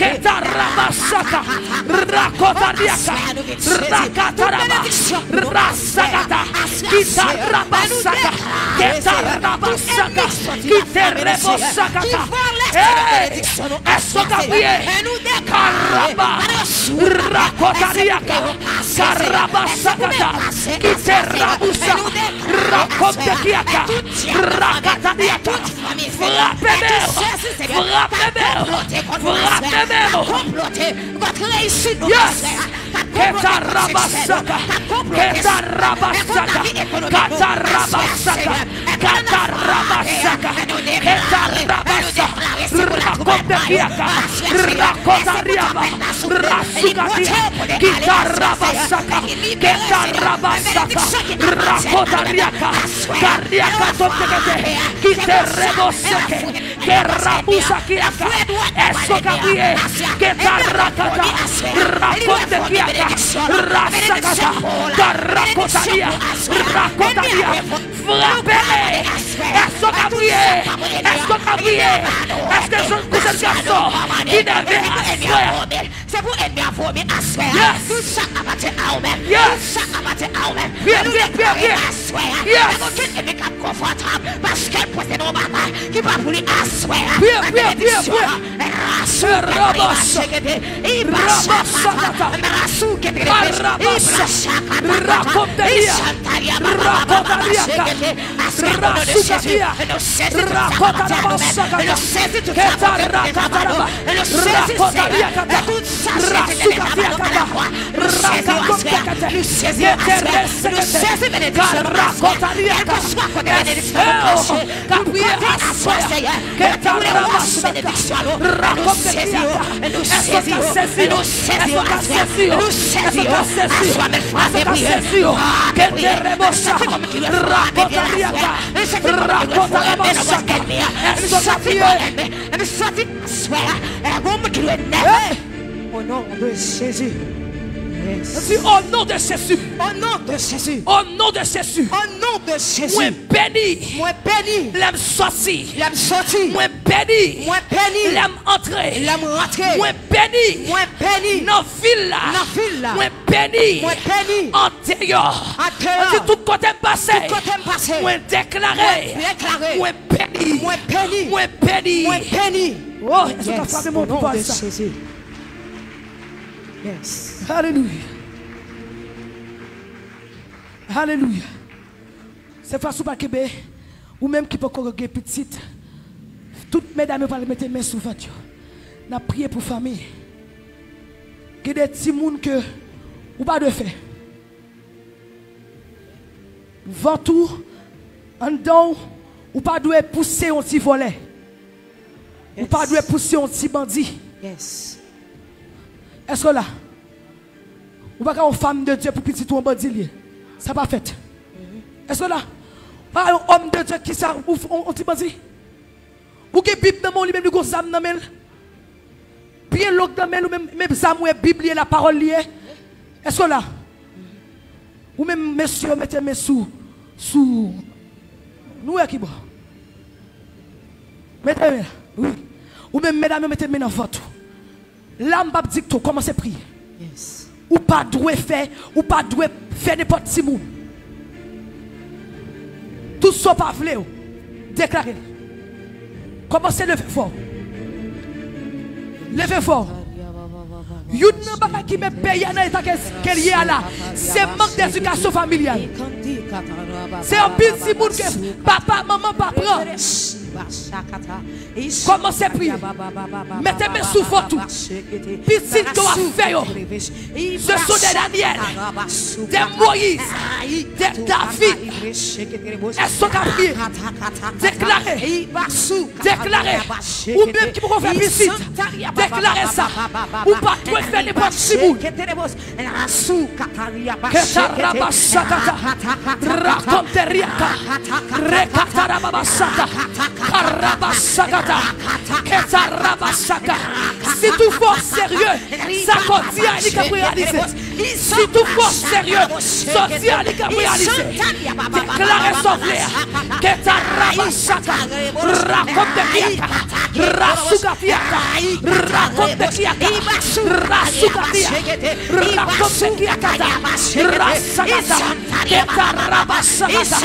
Ketarabasaka. Rakotariaka. Rakataraba. Rasakata. Kitarabasaka. Ketarabasaka. Kiterebosakata. Hey! Èske w ka priye? Karaba. Rakotariaka. Karabasakata. Kiterabusa. Rakontekiaka. Rakatariaka. Frape men w! Frape men w! Frape men w! Yes! Ketarabasaka! Ketarabasaka! Katarabasaka! Katarabasaka! Ketarabasa! Rakontekiaka! Rakotariaba! Rasukatia! Kitarabasaka! Ketarabasaka! Rakotariaka! Kariaka tontekete! Kitereboseke! Kerabusakiaka! Èske w ka priye? Ketarakata! Rakontekiaka! Rasakata! Karakotaria! Rakotaria! Frape! Èske w ka priye? Èske w ka priye? Èske se yon jèn gason ki nève aswè a? Se pou ènmi a vomi aswè a. Yes. Tout sa k apatyen a ou menm. Yes. Tout sa k apatyen a ou menm. Priye, priye, priye, priye. Aswè a. Yes. Pa gen okenn ènmi k ap konfòtab paske l poze nan yon bagay ki pa pou li aswè a. Priye, priye, priye, priye. Rabasa. Rabasakata. Karabasa. Rakonteria. Rakotariaka. Rasukatia. Rakotarabasakata. Ketarakataraba. Rakotariakata. Rasukatiakata. Rakakontekete. Keteresekete. Karakotariaka. Èske w ka priye aswè a? Ketarabasaka. Rakontekiaka. Èske w ka sezi yo? Èske w ka sezi yo? Èske w ka sezi yo? Èske w ka sezi yo? Èske w ka sezi yo? Keterebosa. Rakotariaka. Rakotarabasaka. Èske w ka priye? Aswè a, gon moun ki dwe nève. Hey! O non de Jezi. Yes. Di, au nom de Jésus. Au nom de Jésus. Au nom de Jésus. Au nom de Jésus. Mwen beni. Mwen beni. Lè m sòti. Lè m sòti. Mwen beni. Mwen beni. Lè m antre. Lè m rantre. Mwen beni. Mwen beni. Nan vil la. Nan vil la. Mwen beni. Mwen beni. Andeyò. Andeyò. Di, tout kote m pase. Tout kote m pase. Mwen deklare. Mwen deklare. Mwen beni. Mwen beni. Mwen beni. Mwen beni. Oh, èske w ka frape men w pou pawòl sa? Yes, au nom de Jésus. Yes. Alelouya. Alelouya. Se fwa si w pa kenbe, ou menm ki poko gen pitit, tout medam yo pral mete men sou vant yo. N ap priye pou fanmi. Gen de timoun ke ou pa dwe fè. Vant ou, anndan w, ou pa dwe pouse yon ti vòlè. Ou pa dwe pouse yon ti bandi. Yes. Èske w la? Ou pa ka yon fanm de Dye pou pitit ou yon bandi l ye. Sa pa fèt. Èske w la? Pa yon òm de Dye ki sa, ou, ou, ou ti bandi? Ou gen Bib nan men w, li menm li gon zam nan men l. Byen long nan men l, ou menm, menm zam ou e Bib li ye, lapawòl li ye. Èske w la? Ou menm mesye yo mete men sou, sou, nou wè ki bò. Mete men la, wi. Ou menm medam yo mete men nan vant ou. La m p ap dikte w, kòmanse priye. Yes. Ou pa dwe fè, ou pa dwe fè nenpòt timoun. Tout sa w pa vle yo, deklare l. Kòmanse leve vwa w. Leve vwa w. Youn nan bagay ki met peyi a nan eta ke, ke l ye a la, se mank de edikasyon familyal. Se anpil timoun ke papa, manman pa pran. Kòmanse priye. Mete men sou vant ou. Pitit ke w ap fè yo, ce sont des Daniel, des Moïse, des David. Èske w ka priye? Deklare. Deklare. Ou menm ki poko fè pitit, deklare sa. Ou pa dwe fè nenpòt timoun. Ketarabasakata, rakonteriaka, rekatarababasaka, karabasakata, ketarabasaka. Si tou fò serye, sa k ap di a li ka reyalize. Si tou fò serye, sa w di a li ka reyalize. Deklare sa w vle a. Ketarabasaka, rakonteriaka, rasukatiaka, rakonteriaka, rasukatiaka. Rakonte kiakata. Rasakata. Ketarabasakata.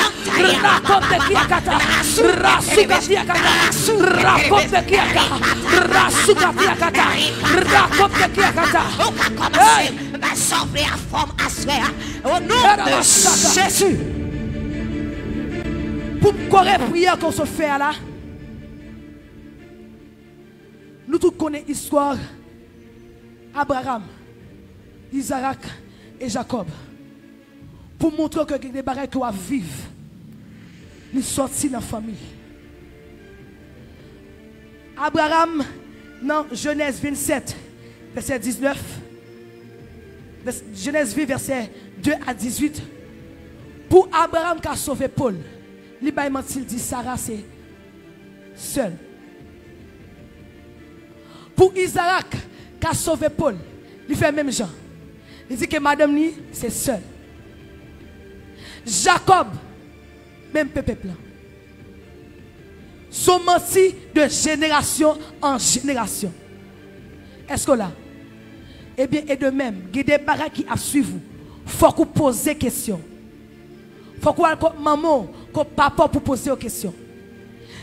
Rakonte kiakata. Rasuka kiakata. Rakonte kiaka. Rasuka kiakata. Rakonte kiakata. Ou ka kòmanse. Hey! Bay sa w vle a fòm aswè a. O non de Jezi. Pou m kore priyè ke w sot fè a la. Nou tout konnen istwa Abraram, Izarak e Jakòb. Pou montre w ke gen de bagay ke w ap viv, li sòti nan fanmi. Abraram, nan Jenèz vennsèt, vèsè diznèf, vès-, Jenèz ven, vèsè de a dizuit, pou Abraram ka sove po l, li bay manti, l di Sara se sè l. Pou Izarak ka sove po l, li fè menm jan. Li di ke madanm li se sè l. Jakòb, menm pepep lan. Se yon manti de jenerasyon an jenerasyon. Èske w la? Ebyen, e de menm, gen de bagay ki ap swiv ou. Fòk ou poze kesyon. Fòk ou al kot manman w, kot papa w pou poze yo kesyon.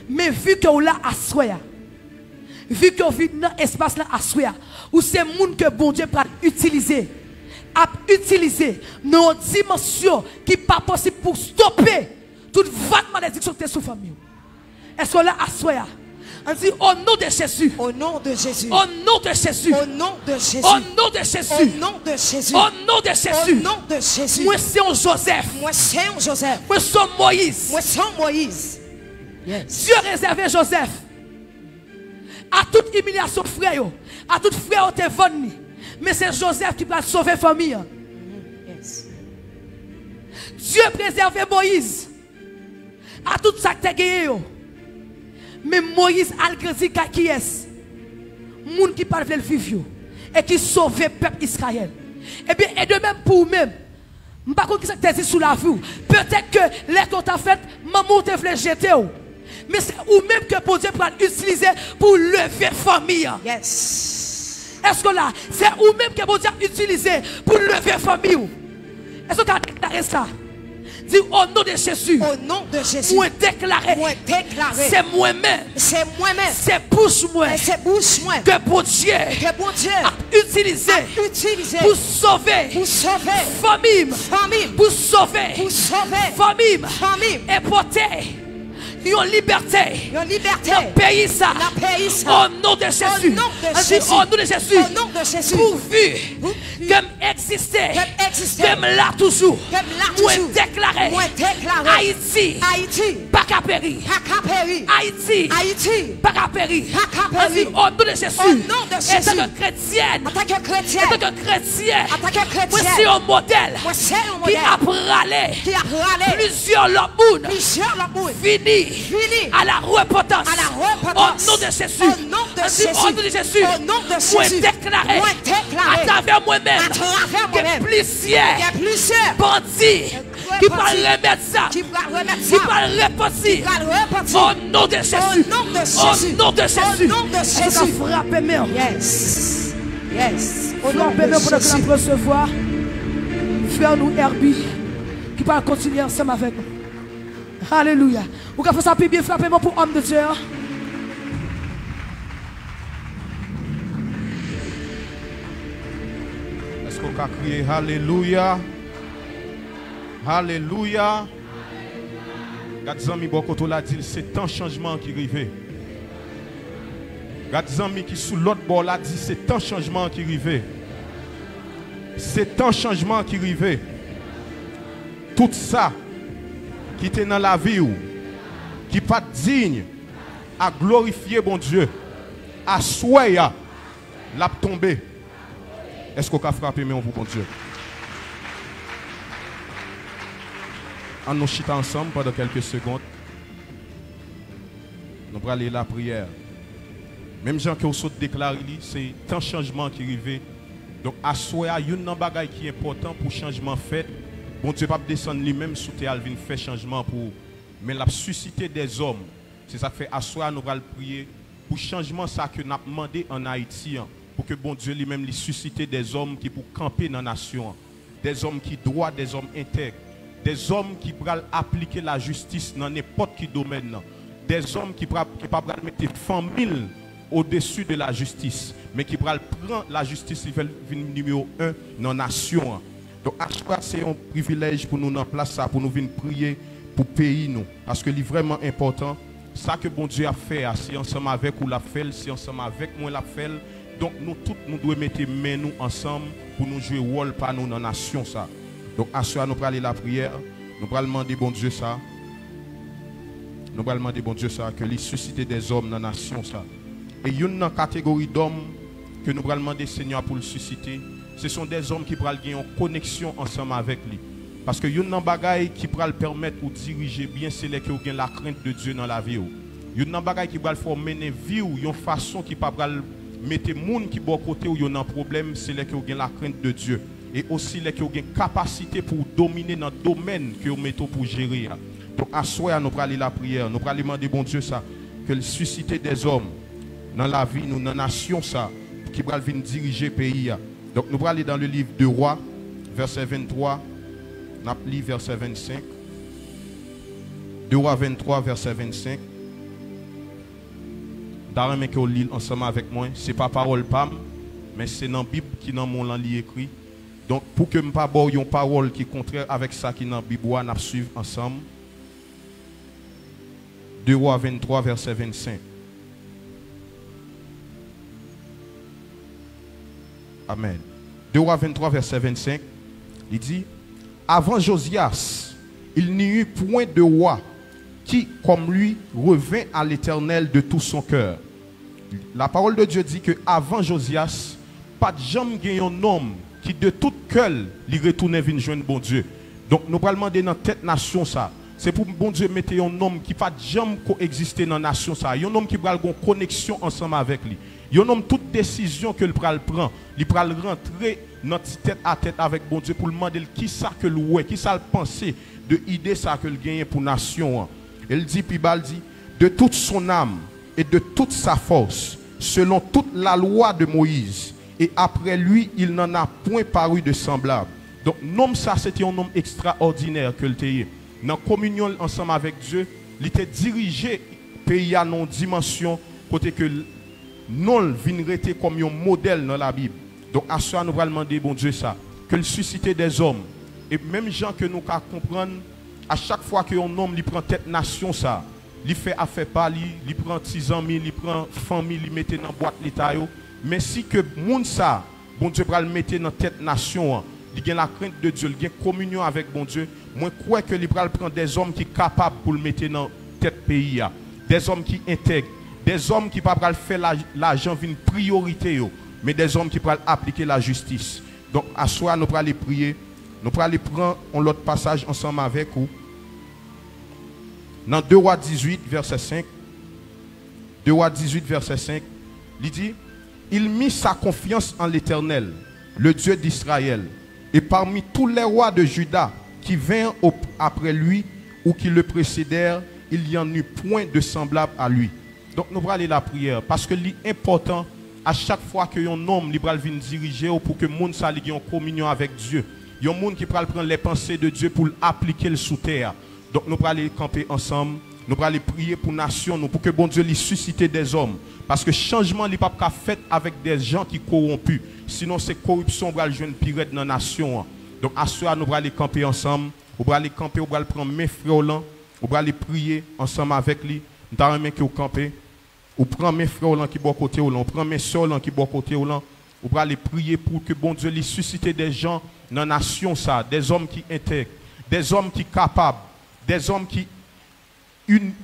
Men vi ke w la aswè a, vi ke w vin nan espas la aswè a, ou se moun ke Bondye pral itilize, ap itilize nan yon dimansyon ki pa posib pou stope tout vag malediksyon ki te sou fanmi w. Èske w la aswè a? Ann di, au nom de Jésus. Au nom de Jésus. Au nom de Jésus. Au nom de Jésus. Au nom de Jésus. Au nom de Jésus. Au nom de Jésus. Au nom de Jésus. Mwen se yon Joseph. Mwen se yon Joseph. Mwen se yon Moïse. Mwen se yon Moïse. Yes. Dye rezève Joseph a tout imilyasyon frè yo, a tout frè yo te vann li. Men se Joseph ki pral sove fanmi an. Yes. Dye prezève Moïse a tout sa k te genyen yo. Men Moyiz al grandi kay kiyès? Moun ki pa t vle l viv yo e ki sove pèp Izrayèl. Ebyen, e de menm pou ou menm. M pa konn kisa k te di sou lavi w. Petèt ke lè ke w ta fèt, manman w te vle jete w. Men se ou menm ke Bondye pral itilize pou w leve fanmi an. Yes. Èske w la? Se ou menm ke Bondye ap itilize pou leve fanmi w. Èske w ka deklare sa? Di, au nom de Jésus, Au nom de Jésus, mwen deklare, mwen deklare, se mwen menm, se mwen menm, se bouch mwen, e se bouch mwen, ke Bondye ke Bondye ap itilize ap itilize pou sove pou sove fanmi m, fanmi m, pou sove pou sove fanmi m, fanmi m, e pote yon libète yon libète nan peyi sa. Nan peyi sa. Au nom de Jésus. Au nom de An di, Jésus. Au nom de Jésus. Au nom de Jésus. Pourvu Pourvu ke m egziste, ke m egziste, ke m la toujou, ke m la mwen toujou, deklare, mwen deklare, Ayiti Ayiti pa ka peri. pa ka peri. Ayiti Ayiti pa ka peri. pa ka An di, peri. au nom de Jésus. Au nom de Jésus. Etanke kretyèn, Antanke kretyèn, etanke kretyèn, antanke mwen se kretyèn, yon modèl mwen se yon ki modèl ap rale ki ap rale plizyè lòt moun plizyè lòt moun vini vini à la repentance. à la Au repentance. nom de Jésus. Au nom de An di, au nom de Jésus. Jésus. Au nom de Mwen Jésus. deklare, Mwen deklare, atravè mwen menm, atravè mwen gen menm, plizyè gen plizyè bandi ki pral remèt zam, ki pral remèt ki zam, pral repanti. ki pral repanti. Au nom de Jésus. Au nom de Jésus. Au nom de Jésus. Au nom de Èske w ka Jésus. Frape men w. Yes. Yes. Au nom Frape de men w pandan ke n ap Jésus. resevwa frè nou Herby ki pral kontinye ansanm avèk nou. Alelouya. Ou ka fè sa pi byen, frape men w pou òm de Dye a. Èske w ka kriye alelouya? Alelouya! Gad zanmi bò kote w la, di l se tan chanjman an ki rive. Gad zanmi ki sou lòt bò w la, di se tan chanjman an ki rive. Se tan chanjman an ki rive. Tout sa ki te nan lavi w ki pa t diy a glorifye Bondye, aswè a l ap tonbe. Èske w ka frape men w pou Bondye? Ann nou chita ansanm pandan kèlke segond. Nou prale lapriyè. Menm jan ke w sot deklare li, se tan chanjman ki rive. Donk, aswè a, youn nan bagay ki enpòtan pou chanjman fèt, Bondye p ap desann li menm sou tè a l vin fè chanjman pou ou. Men l ap sisite dèzòm. Se sa k fè aswè a nou pral priye pou chanjman sa ke n ap mande ann Ayiti an, pou ke Bondye li menm li sisite dèzòm ki pou kanpe nan nasyon an, dèzòm ki dwa, dèzòm entèg, dèzòm ki pral aplike lajistis nan nenpòt ki domèn nan, dèzòm ki pra-, ki pa pral mete fanmi l odesi de lajistis, men ki pral pran lajistis li fè l vin nimewo en nan nasyon an. Donk, aswè a se yon privilèj pou nou nan plas sa, pou nou vin priye pou peyi nou, paske li vrèman enpòtan. Sa ke Bondye ap fè a, se ansanm avèk ou l ap fè l, se ansanm avèk mwen l ap fè l. Donk, nou tout, nou dwe mete men nou ansanm pou nou jwe wòl pa nou nan nasyon sa. Donk, aswè a, nou prale lapriyè, nou pral mande Bondye sa. Nou pral mande Bondye sa, ke li sisite dèzòm nan nasyon sa. E youn nan kategori dòm ke nou pral mande Senyè a pou l sisite, se son dèzòm ki pral gen yon koneksyon ansanm avèk li. Paske youn nan bagay ki pral pèmèt ou dirije byen, se lè ke w gen lakrent de Dye nan lavi w. Youn nan bagay ki pral fè w mennen vi w yon fason ki pa pral mete moun ki bò kote w yo nan pwoblèm, se lè ke w gen lakrent de Dye. E osi lè ke w gen kapasite pou w domine nan domèn ke yo mete w pou jere a. Donk, aswè a, nou prale lapriyè, nou prale mande Bondye sa, ke l sisite dèzòm nan lavi nou, nan nasyon sa, ki pral vin dirije peyi a. Donk, nou prale dans le livre de Rois, vèsè venntwa, n ap li vèsè vennsenk. De Wa venntwa, vèsè vennsenk. M ta renmen ke w li l ansanm avèk mwen. Se pa pawòl pa m, men se nan Bib ki nan men w lan li ekri. Donk, pou ke m pa ba w yon pawòl ki kontrè avèk sa ki nan Bib ou a, n ap swiv ansanm. De Wa venntwa, vèsè vennsenk. Amèn. De Wa venntwa, vèsè vennsenk, li di, Avant Josias, il n'y eut point de roi qui, comme lui, revint à l'Éternel de tout son cœur. La parole de Dieu dit que avant Josias, pa t janm gen yon nonm ki de tout kè l, li retounen vin jwenn Bondye. Donk, nou pral mande nan tèt nasyon sa, Se pou Bondye mete yon nonm ki pa t janm ko egziste nan nasyon sa a, yon nonm ki pral gen yon koneksyon ansanm avèk li, yon nonm tout desizyon ke l pral pran, li pral rantre nan ti tèt a tèt avèk Bondye pou l mande l kisa ke l wè, kisa l panse de ide sa ke l genyen pou nasyon an. E l di pi ba, l di, de toute son âme et de toute sa force, selon toute la loi de Moïse, et après lui, il n'en a point paru de semblable. Donk, nonm sa, se te yon nonm ekstraòdinè ke l te ye. Nan kominyon l ansanm avèk Dye, li te dirije peyi a nan yon dimansyon kote ke l, non l vin rete kòm yon modèl nan Labib. Donk, aswè a, nou pral mande Bondye sa, ke l sisite dèzòm. E menm jan ke nou ka konprann, a chak fwa ke yon nonm li pran tèt nasyon sa, li fè afè pa li, li pran ti zanmi, li pran fanmi, li mete nan bwat leta yo. Men si ke moun sa, Bondye pral mete nan tèt nasyon an, li gen lakrent de Dye, li gen kominyon avèk Bondye, mwen kwè ke li pral pran dèzòm ki kapab pou l mete nan tèt peyi a, dèzòm ki entèg, dèzòm ki pa pral fè la, lajan vin priyorite yo, men dèzòm ki pral aplike lajistis. Donk, aswè a, nou prale priye, nou prale pran yon lòt pasaj ansanm avèk ou. Nan de Wa dizuit, vèsè senk, de Wa dizuit, vèsè senk, li di, Il mit sa confiance en l'Éternel, le Dieu d'Israël, et parmi tous les rois de Juda qui vinrent au- après lui ou qui le précédèrent, il n'y en eut point de semblable à lui. Donk, nou prale lapriyè, paske li enpòtan a chak fwa ke yon nonm li pral vin dirije w, pou ke moun sa li gen yon kominyon avèk Dye. Yon moun ki pral pran les pensées de Dieu pou l aplike l sou tè a. Donk, nou prale kanpe ansanm, nou prale priye pou nasyon nou, pou ke Bondye li sisite dèzòm. Paske chanjman li p ap ka fèt avèk dèjan ki kowonpi. Sinon, se koripsyon w pral jwenn pi rèd nan nasyon an. Donk, aswè a, nou prale kanpe ansanm, ou prale kanpe, ou pral pran men frè w lan, ou prale priye ansanm avèk li. M ta renmen ke w kanpe. Ou pran men frè w lan ki bò kote w lan, ou pran men sè w lan ki bò kote w lan, ou prale priye pou ke Bondye li sisite dèjan nan nasyon sa, dèzòm ki entèg, dèzòm ki kapab, dèzòm ki,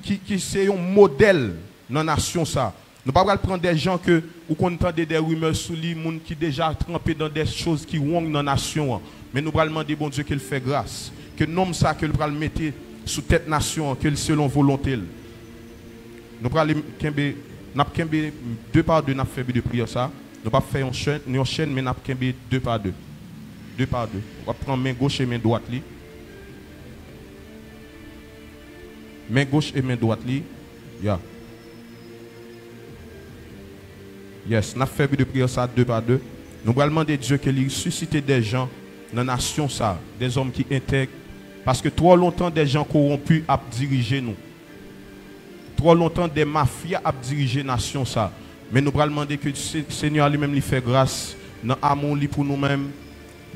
ki, ki se yon modèl nan nasyon sa. Nou pa pral pran dèjan ke ou konn tande des rumeurs sou li, moun ki deja tranpe dans des choses ki wrong nan nasyon an. Men nou pral mande Bondye ke l fè gras, ke nonm sa ke l pral mete sou tèt nasyon an, ke l selon volonte l. Nou prale kenbe, n ap kenbe de pa de, n ap fè bi de priyè sa. Nou p ap fè yon chèn, yon chèn, men n ap kenbe de pa de. De pa de. W ap pran men goch e men dwat li. Men goch e men dwat li. Ya. Yes, n ap fè bi de priyè sa de pa de. Nou pral mande Dye ke li sisite dèjan nan nasyon sa, dèzòm ki entèg, paske twò lontan dèjan kowonpi ap dirije nou. Twò lontan dè mafya ap dirije nasyon sa. Men nou pral mande ke Se- Senyè a li menm li fè gras nan amou li pou nou menm,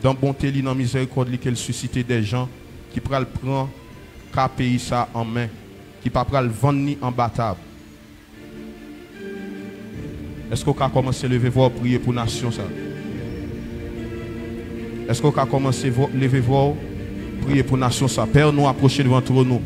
nan bonte li, nan mizèrikòd li, ke l sisite dèjan ki pral pran ka peyi sa an men, ki pa pral vann li anba tab. Èske w ka kòmanse leve vwa w priye pou nasyon sa? Èske w ka kòmanse vwa- leve vwa w priye pou nasyon sa? Pè, nou apwoche dvan twòn ou.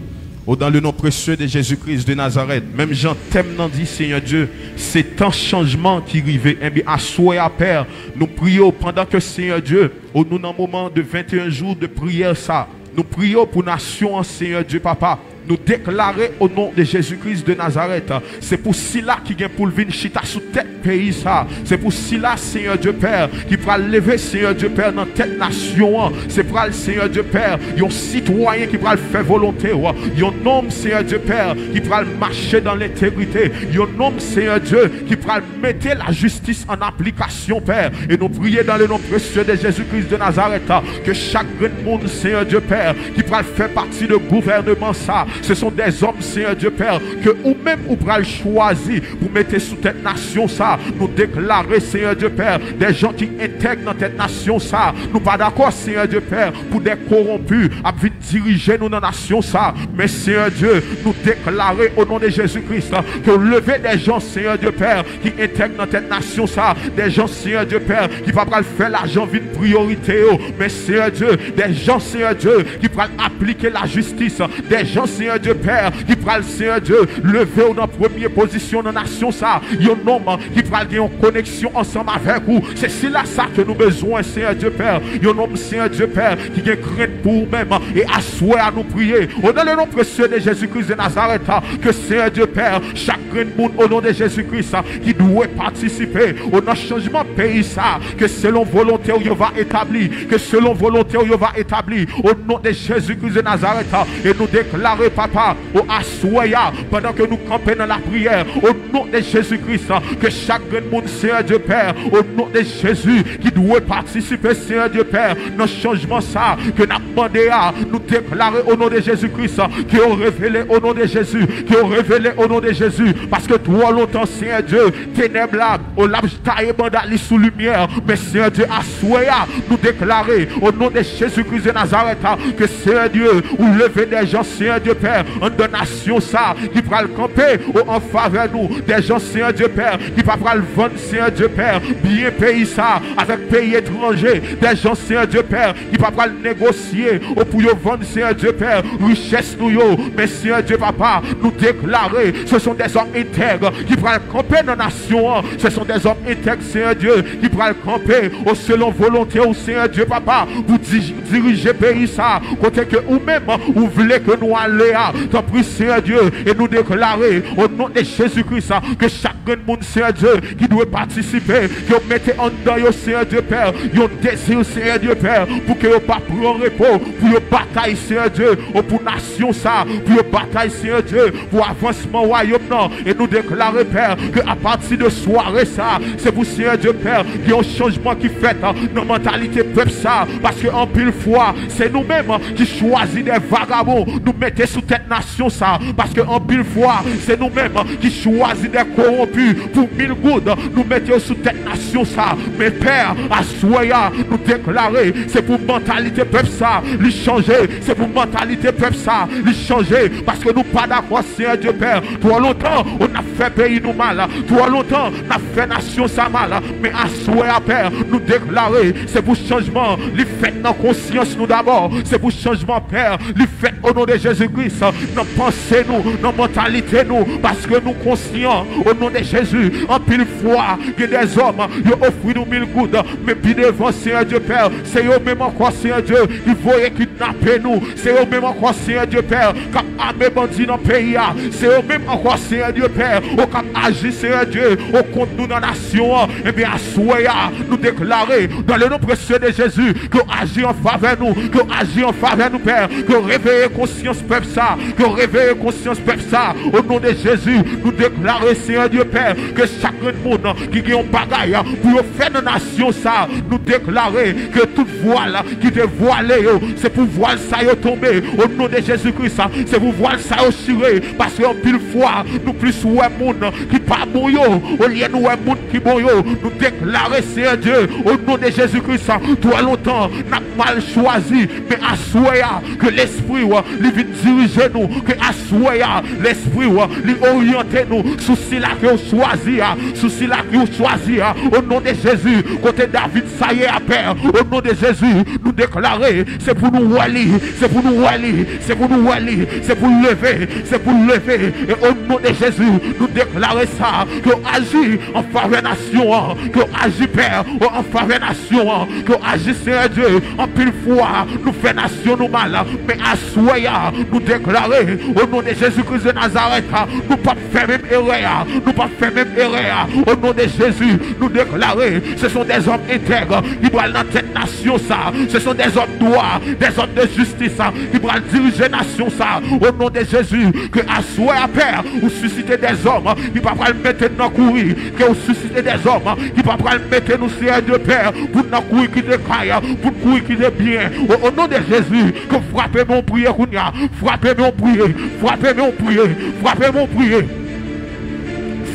O, dans le nom précieux de Jésus-Christ de Nazareth, menm jan tèm nan di, Senyè Dye, se tan chanjman ki rive. Enben, aswè a, Pè, nou priye w pandan ke, Senyè Dye, o, nou nan moman de venteyen jou de priyè sa, nou priye w pou nasyon an, Senyè Dye, Papa. Nou deklare, o non de Jezi Kris de Nazarèt, se pou sila ki gen pou l vin chita sou tèt peyi sa, se pou sila, Senyè Dye Pè, ki pral leve, Senyè Dye Pè, nan tèt nasyon an, se pral, Senyè Dye Pè, yon sitwayen ki pral fè volonte w, yon nonm, Senyè Dye Pè, ki pral mache dan lentegrite, yon nonm, Senyè Dye, ki pral mete lajistis an aplikasyon, Pè. E nou priye dans le nom précieux de Jésus-Christ de Nazareth, ke chak grenn moun, Senyè Dye Pè, ki pral fè pati de gouvènman sa, se son dèzòm, Senyè Dye Pè, ke ou menm ou pral chwazi pou mete sou tèt nasyon sa. Nou deklare, Senyè Dye Pè, dèjan ki entèg nan tèt nasyon sa. Nou pa dakò, Senyè Dye Pè, pou dè kowonpi ap vin dirije nou nan nasyon sa. Men, Senyè Dye, nou deklare, o non de Jezi Kris, ke w leve dèjan, Senyè Dye Pè, ki entèg nan tèt nasyon sa, dèjan, Senyè Dye Pè, ki pa pral fè lajan vin priyorite yo, men, Senyè Dye, dèjan, Senyè Dye, ki pral aplike lajistis, dèjan, Senyè Dye Pè, ki pral, Senyè Dye, leve w nan premye pozisyon nan nasyon sa. Yon nonm ki pral gen yon koneksyon ansanm avèk ou. Se sila sa ke nou bezwen, Senyè Dye Pè. Yon nonm, Senyè Dye Pè, ki gen krent pou ou menm. E aswè a nou priye. O nan le non presye de Jezi Kris de Nazarèt, ke Senyè Dye Pè, chak grenn moun o non de Jezi Kris ki dwe patisipe o nan chanjman peyi sa, ke selon volonte w yo va etabli, ke selon volonte w yo va etabli, o non de Jezi Kris de Nazarèt, e nou deklare, papa, o aswè a, pandan ke nou kanpe nan lapriyè, o non de Jezi Kris, ke chak grenn moun, Senyè Dye Pè, o non de Jezi, ki dwe patisipe, Senyè Dye Pè, nan chanjman sa, ke n ap mande a, nou deklare o non de Jezi Kris, ke yo revele o non de Jezi, ke yo revele o non de Jezi, paske twò lontan, Senyè Dye, tenèb la, o l ap taye banda li sou limyè, men Senyè Dye, aswè a, nou deklare, o non de Jezi Kris de Nazarèt, ke Senyè Dye, ou leve de jan, Senyè Dye Pè, anndan nasyon sa, ki pral kanpe, o an favè nou, de jan, Senyè Dye Pè, ki pa pral vann, Senyè Dye Pè, byen peyi sa, avèk peyi etranje, de jan, Senyè Dye Pè, ki pa pral negosye, o pou yo vann, Senyè Dye Pè, richès nou yo. Men, Senyè Dye Papa, nou deklare, se sont des hommes intègres ki pral kanpe nan nasyon an. Se sont des hommes intègres, Senyè Dye, ki pral kanpe, o selon volonte w, Senyè Dye Papa, pou di-, dirije peyi sa, kote ke ou menm, ou vle ke nou ale a. Tanpri, Senyè Dye, e nou deklare, o non de Jezi Kris, ke chak grenn moun, Senyè Dye, ki dwe patisipe, ke w mete anndan yo, Senyè Dye Pè, yon dezi, Senyè Dye Pè, pou ke yo pa pran repo, pou yo batay, Senyè Dye, o pou nasyon sa, pou yo batay, Senyè Dye, pou avansman wayòm nan. E nou deklare, Pè, ke apati de sware sa, se pou, Senyè Dye Pè, gen yon chanjman ki fèt, a, nan mantalite pèp sa, paske anpil fwa, se nou menm, a, ki chwazi de vagabon, nou mete sou tèt nasyon sa, paske anpil fwa, se nou menm ki chwazi de kowonpi pou mil goud, nou mete yo sou tèt nasyon sa. Men Pè, aswè a, nou deklare, se pou mantalite pèp sa, li chanje, se pou mantalite pèp sa, li chanje, paske nou pa dakò, Senyè Dye Pè, twò lontan, o n ap fè peyi nou mal, twò lontan, n ap fè nasyon sa mal, men aswè a, Pè, nou deklare, se pou chanjman, li fèt nan konsyans nou dabò, se pou chanjman, Pè, li fèt o non de Jezi Kris, nan panse nou, nan mantalite nou, paske nou konsyan, o non de Jezi, anpil fwa, gen dèzòm, yo ofri nou mil goud, men pi devan, Senyè Dye Pè, se yo menm ankò, Senyè Dye, ki voye kidnape nou, se yo menm ankò, Senyè Dye Pè, k ap ame bandi nan peyi a, se yo menm ankò, Senyè Dye Pè, o k ap aji, Senyè Dye, o kont nou nan nasyon an. Ebyen, aswè a, nou deklare, dans le nom précieux de Jésus, ke w aji an favè nou, ke w aji an favè nou, Pè, ke w reveye konsyans pèp sa, ke w reveye konsyans pèp sa, o non de Jezi, nou deklare, Senyè Dye Pè, ke chak grenn moun ki gen yon bagay pou yo fè nan nasyon sa, nou deklare ke tout vwal ki te vwale yo, se pou vwal sa yo tonbe, o non de Jezi Kris, se pou vwal sa yo chire, paske anpil fwa, nou plis wè moun ki pa bon yo, olye nou wè moun ki bon yo. Nou deklare, Senyè Dye, o non de Jezi Kris, twò lontan, n ap mal chwazi, men aswè a, ke Lespri w, li vin dirije nou, ke aswè a, Lespri w, li oryante nou sou sila ke w chwazi a, sou sila ke w chwazi a, o non de Jezi, kote David sa ye a, Pè, o non de Jezi, nou deklare, se pou nou wè li, se pou nou wè li, se pou nou wè li, se pou l leve, se pou l leve. E o non de Jezi, nou deklare sa, ke w aji an favè nasyon an, ke w aji, Pè, o an favè nasyon an, ke w aji, Senyè Dye. Anpil fwa, nou fè nasyon nou mal, men aswè a, nou deklare, o non de Jezi Kris de Nazarèt, nou p ap fè menm erè a, nou p ap fè menm erè a. O non de Jezi, nou deklare, se sont des hommes intègres ki pral nan tèt nasyon sa, se sont des hommes droits, des hommes de justice ki pral dirije nasyon sa. O non de Jezi, ke aswè a, Pè, ou sisite dèzòm ki pa pral mete n nan kouri, ke ou sisite dèzòm ki pa pral mete nou, Senyè Dye Pè, pou n nan kouri kite kay, pou n kouri kite byen. O, o non de Jezi, ke w frape men w priye kounye a, frape men w priye, frape men w priye, frape men w priye.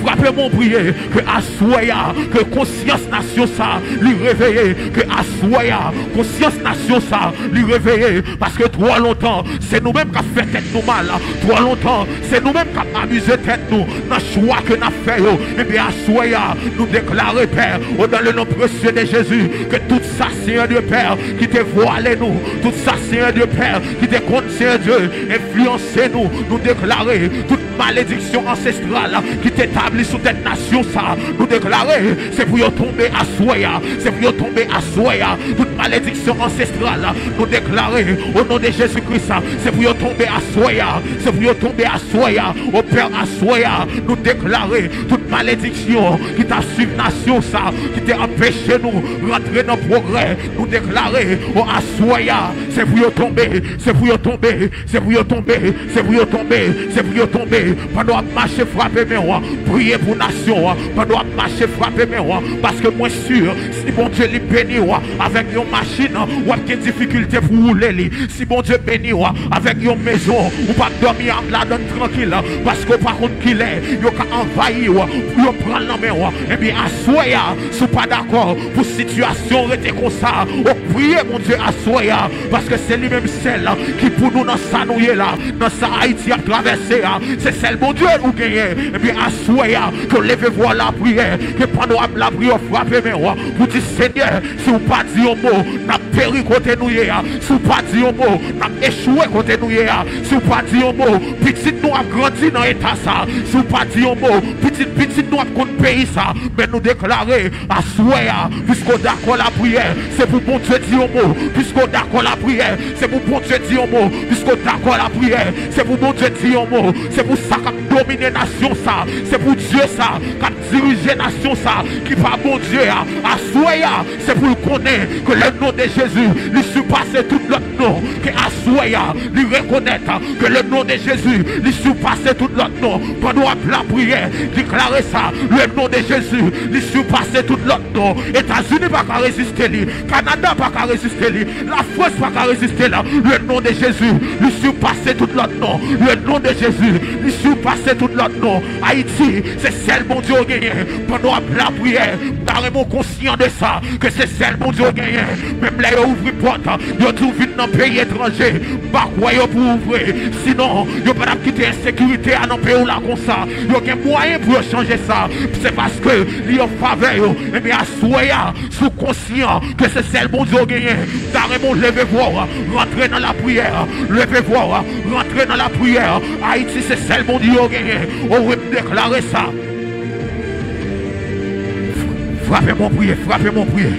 Frape men w priye, ke aswè a, ke konsyans nasyon sa li reveye, ke aswè a, konsyans nasyon sa li reveye, paske twò lontan, se nou menm k ap fè tèt nou mal, twò lontan, se nou menm k ap amize tèt nou nan chwa ke n ap fè yo. Ebyen, aswè a, nou deklare, Pè, o dans le nom précieux de Jésus, ke tout sa, Senyè Dye Pè, ki te vwale nou, tout sa, Senyè Dye Pè, ki te konn, Senyè Dye, enfliyanse nou, nou deklare, tout malediksyon ansestral ki te tabli sou tèt nasyon sa, nou deklare, se pou yo tonbe aswè a, se pou yo tonbe aswè a. Tout malediksyon ansestral, nou deklare, o non de Jezi Kris, se pou yo tonbe aswè a, se pou yo tonbe aswè a. O Pè, aswè a, nou deklare, tout malediksyon ki t ap swiv nasyon sa, ki te anpeche nou rantre nan pwogrè, nou deklare, o aswè a, se pou yo tonbe, se pou yo tonbe, se pou yo tonbe, se pou yo tonbe, se pou yo tonbe. Pandan w ap mache, frape men w, priye pou nasyon w. Pandan w ap mache, frape men w, paske mwen si, si Bondye li beni w avèk yon machin, w ap gen difikilte pou woule li. Si Bondye beni w avèk yon mezon, ou p ap dòmi ladan l trankil, paske w pa konn kilè yo ka anvayi w pou yo pran l nan men w. Ebyen, aswè a, si w pa dakò pou sitiyasyon rete konsa, ou priye Bondye aswè a, paske se li menm sèl ki pou nou nan sa nou ye la, nan sa Ayiti ap travèse a. Se sèl Bondye ou genyen. Ebyen, aswè a, ke w leve vwa w lapriyè, ke pandan w ap lapriyè, w frape men w pou di, Senyè, si w pa di yon mo, n ap peri kote nou ye a. Si w pa di yon mo, n ap echwe kote nou ye a. Si w pa di yon mo, pitit nou ap grandi nan eta sa. Si w pa di yon mo, pitit pitit nou ap konn peyi sa. Men nou deklare aswè a, piske w dakò lapriyè, se pou Bondye di yon mo. Piske w dakò lapriyè, se pou Bondye di yon mo. Piske w dakò lapriyè, se pou Bondye di yon mo. Se pou sa k ap domine nasyon sa. Se pou Dye sa k ap dirije nasyon sa, ki pa Bondye a. Aswè a, se pou l konnen ke le non de Jezi, li sipase tout lòt non. Ke aswè a, li rekonèt ke le non de Jezi, li sipase tout lòt non. Pandan w ap lapriyè, deklare sa, le non de Jezi, li sipase tout lòt non. Etazini pa ka reziste li, Kanada pa ka reziste li, Lafrans pa ka reziste l. Le non de Jezi, li sipase tout lòt non. Le non de Jezi, li sipase tout lòt non. Ayiti, se sèl Bondye w genyen. Pandan w ap lapriyè, m ta renmen w konsyan de sa, ke se sèl Bondye w genyen. Menm lè yo ouvri pòt, yo di w vin nan peyi etranje, m pa kwè yo pou ouvri. Sinon, yo pa t ap kite ensekirite a nan peyi w la konsa. Yo gen mwayen pou yo chanje sa. Se paske li an favè yo. Ebyen, aswè a, si w konsyan ke se sèl Bondye w genyen, m ta renmen w leve vwa w, rantre nan lapriyè. Leve vwa w, rantre nan lapriyè. Ayiti, se sèl Bondye w genyen. O wi, m deklare sa. Frape men w priye, frape men w priye.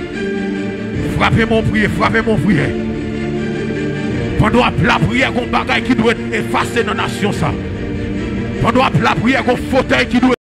Frape men w priye, frape men w priye. Pandan w ap lapriyè, gon bagay ki dwe efase nan nasyon sa. Pandan w ap lapriyè, gon fotèy ki dwe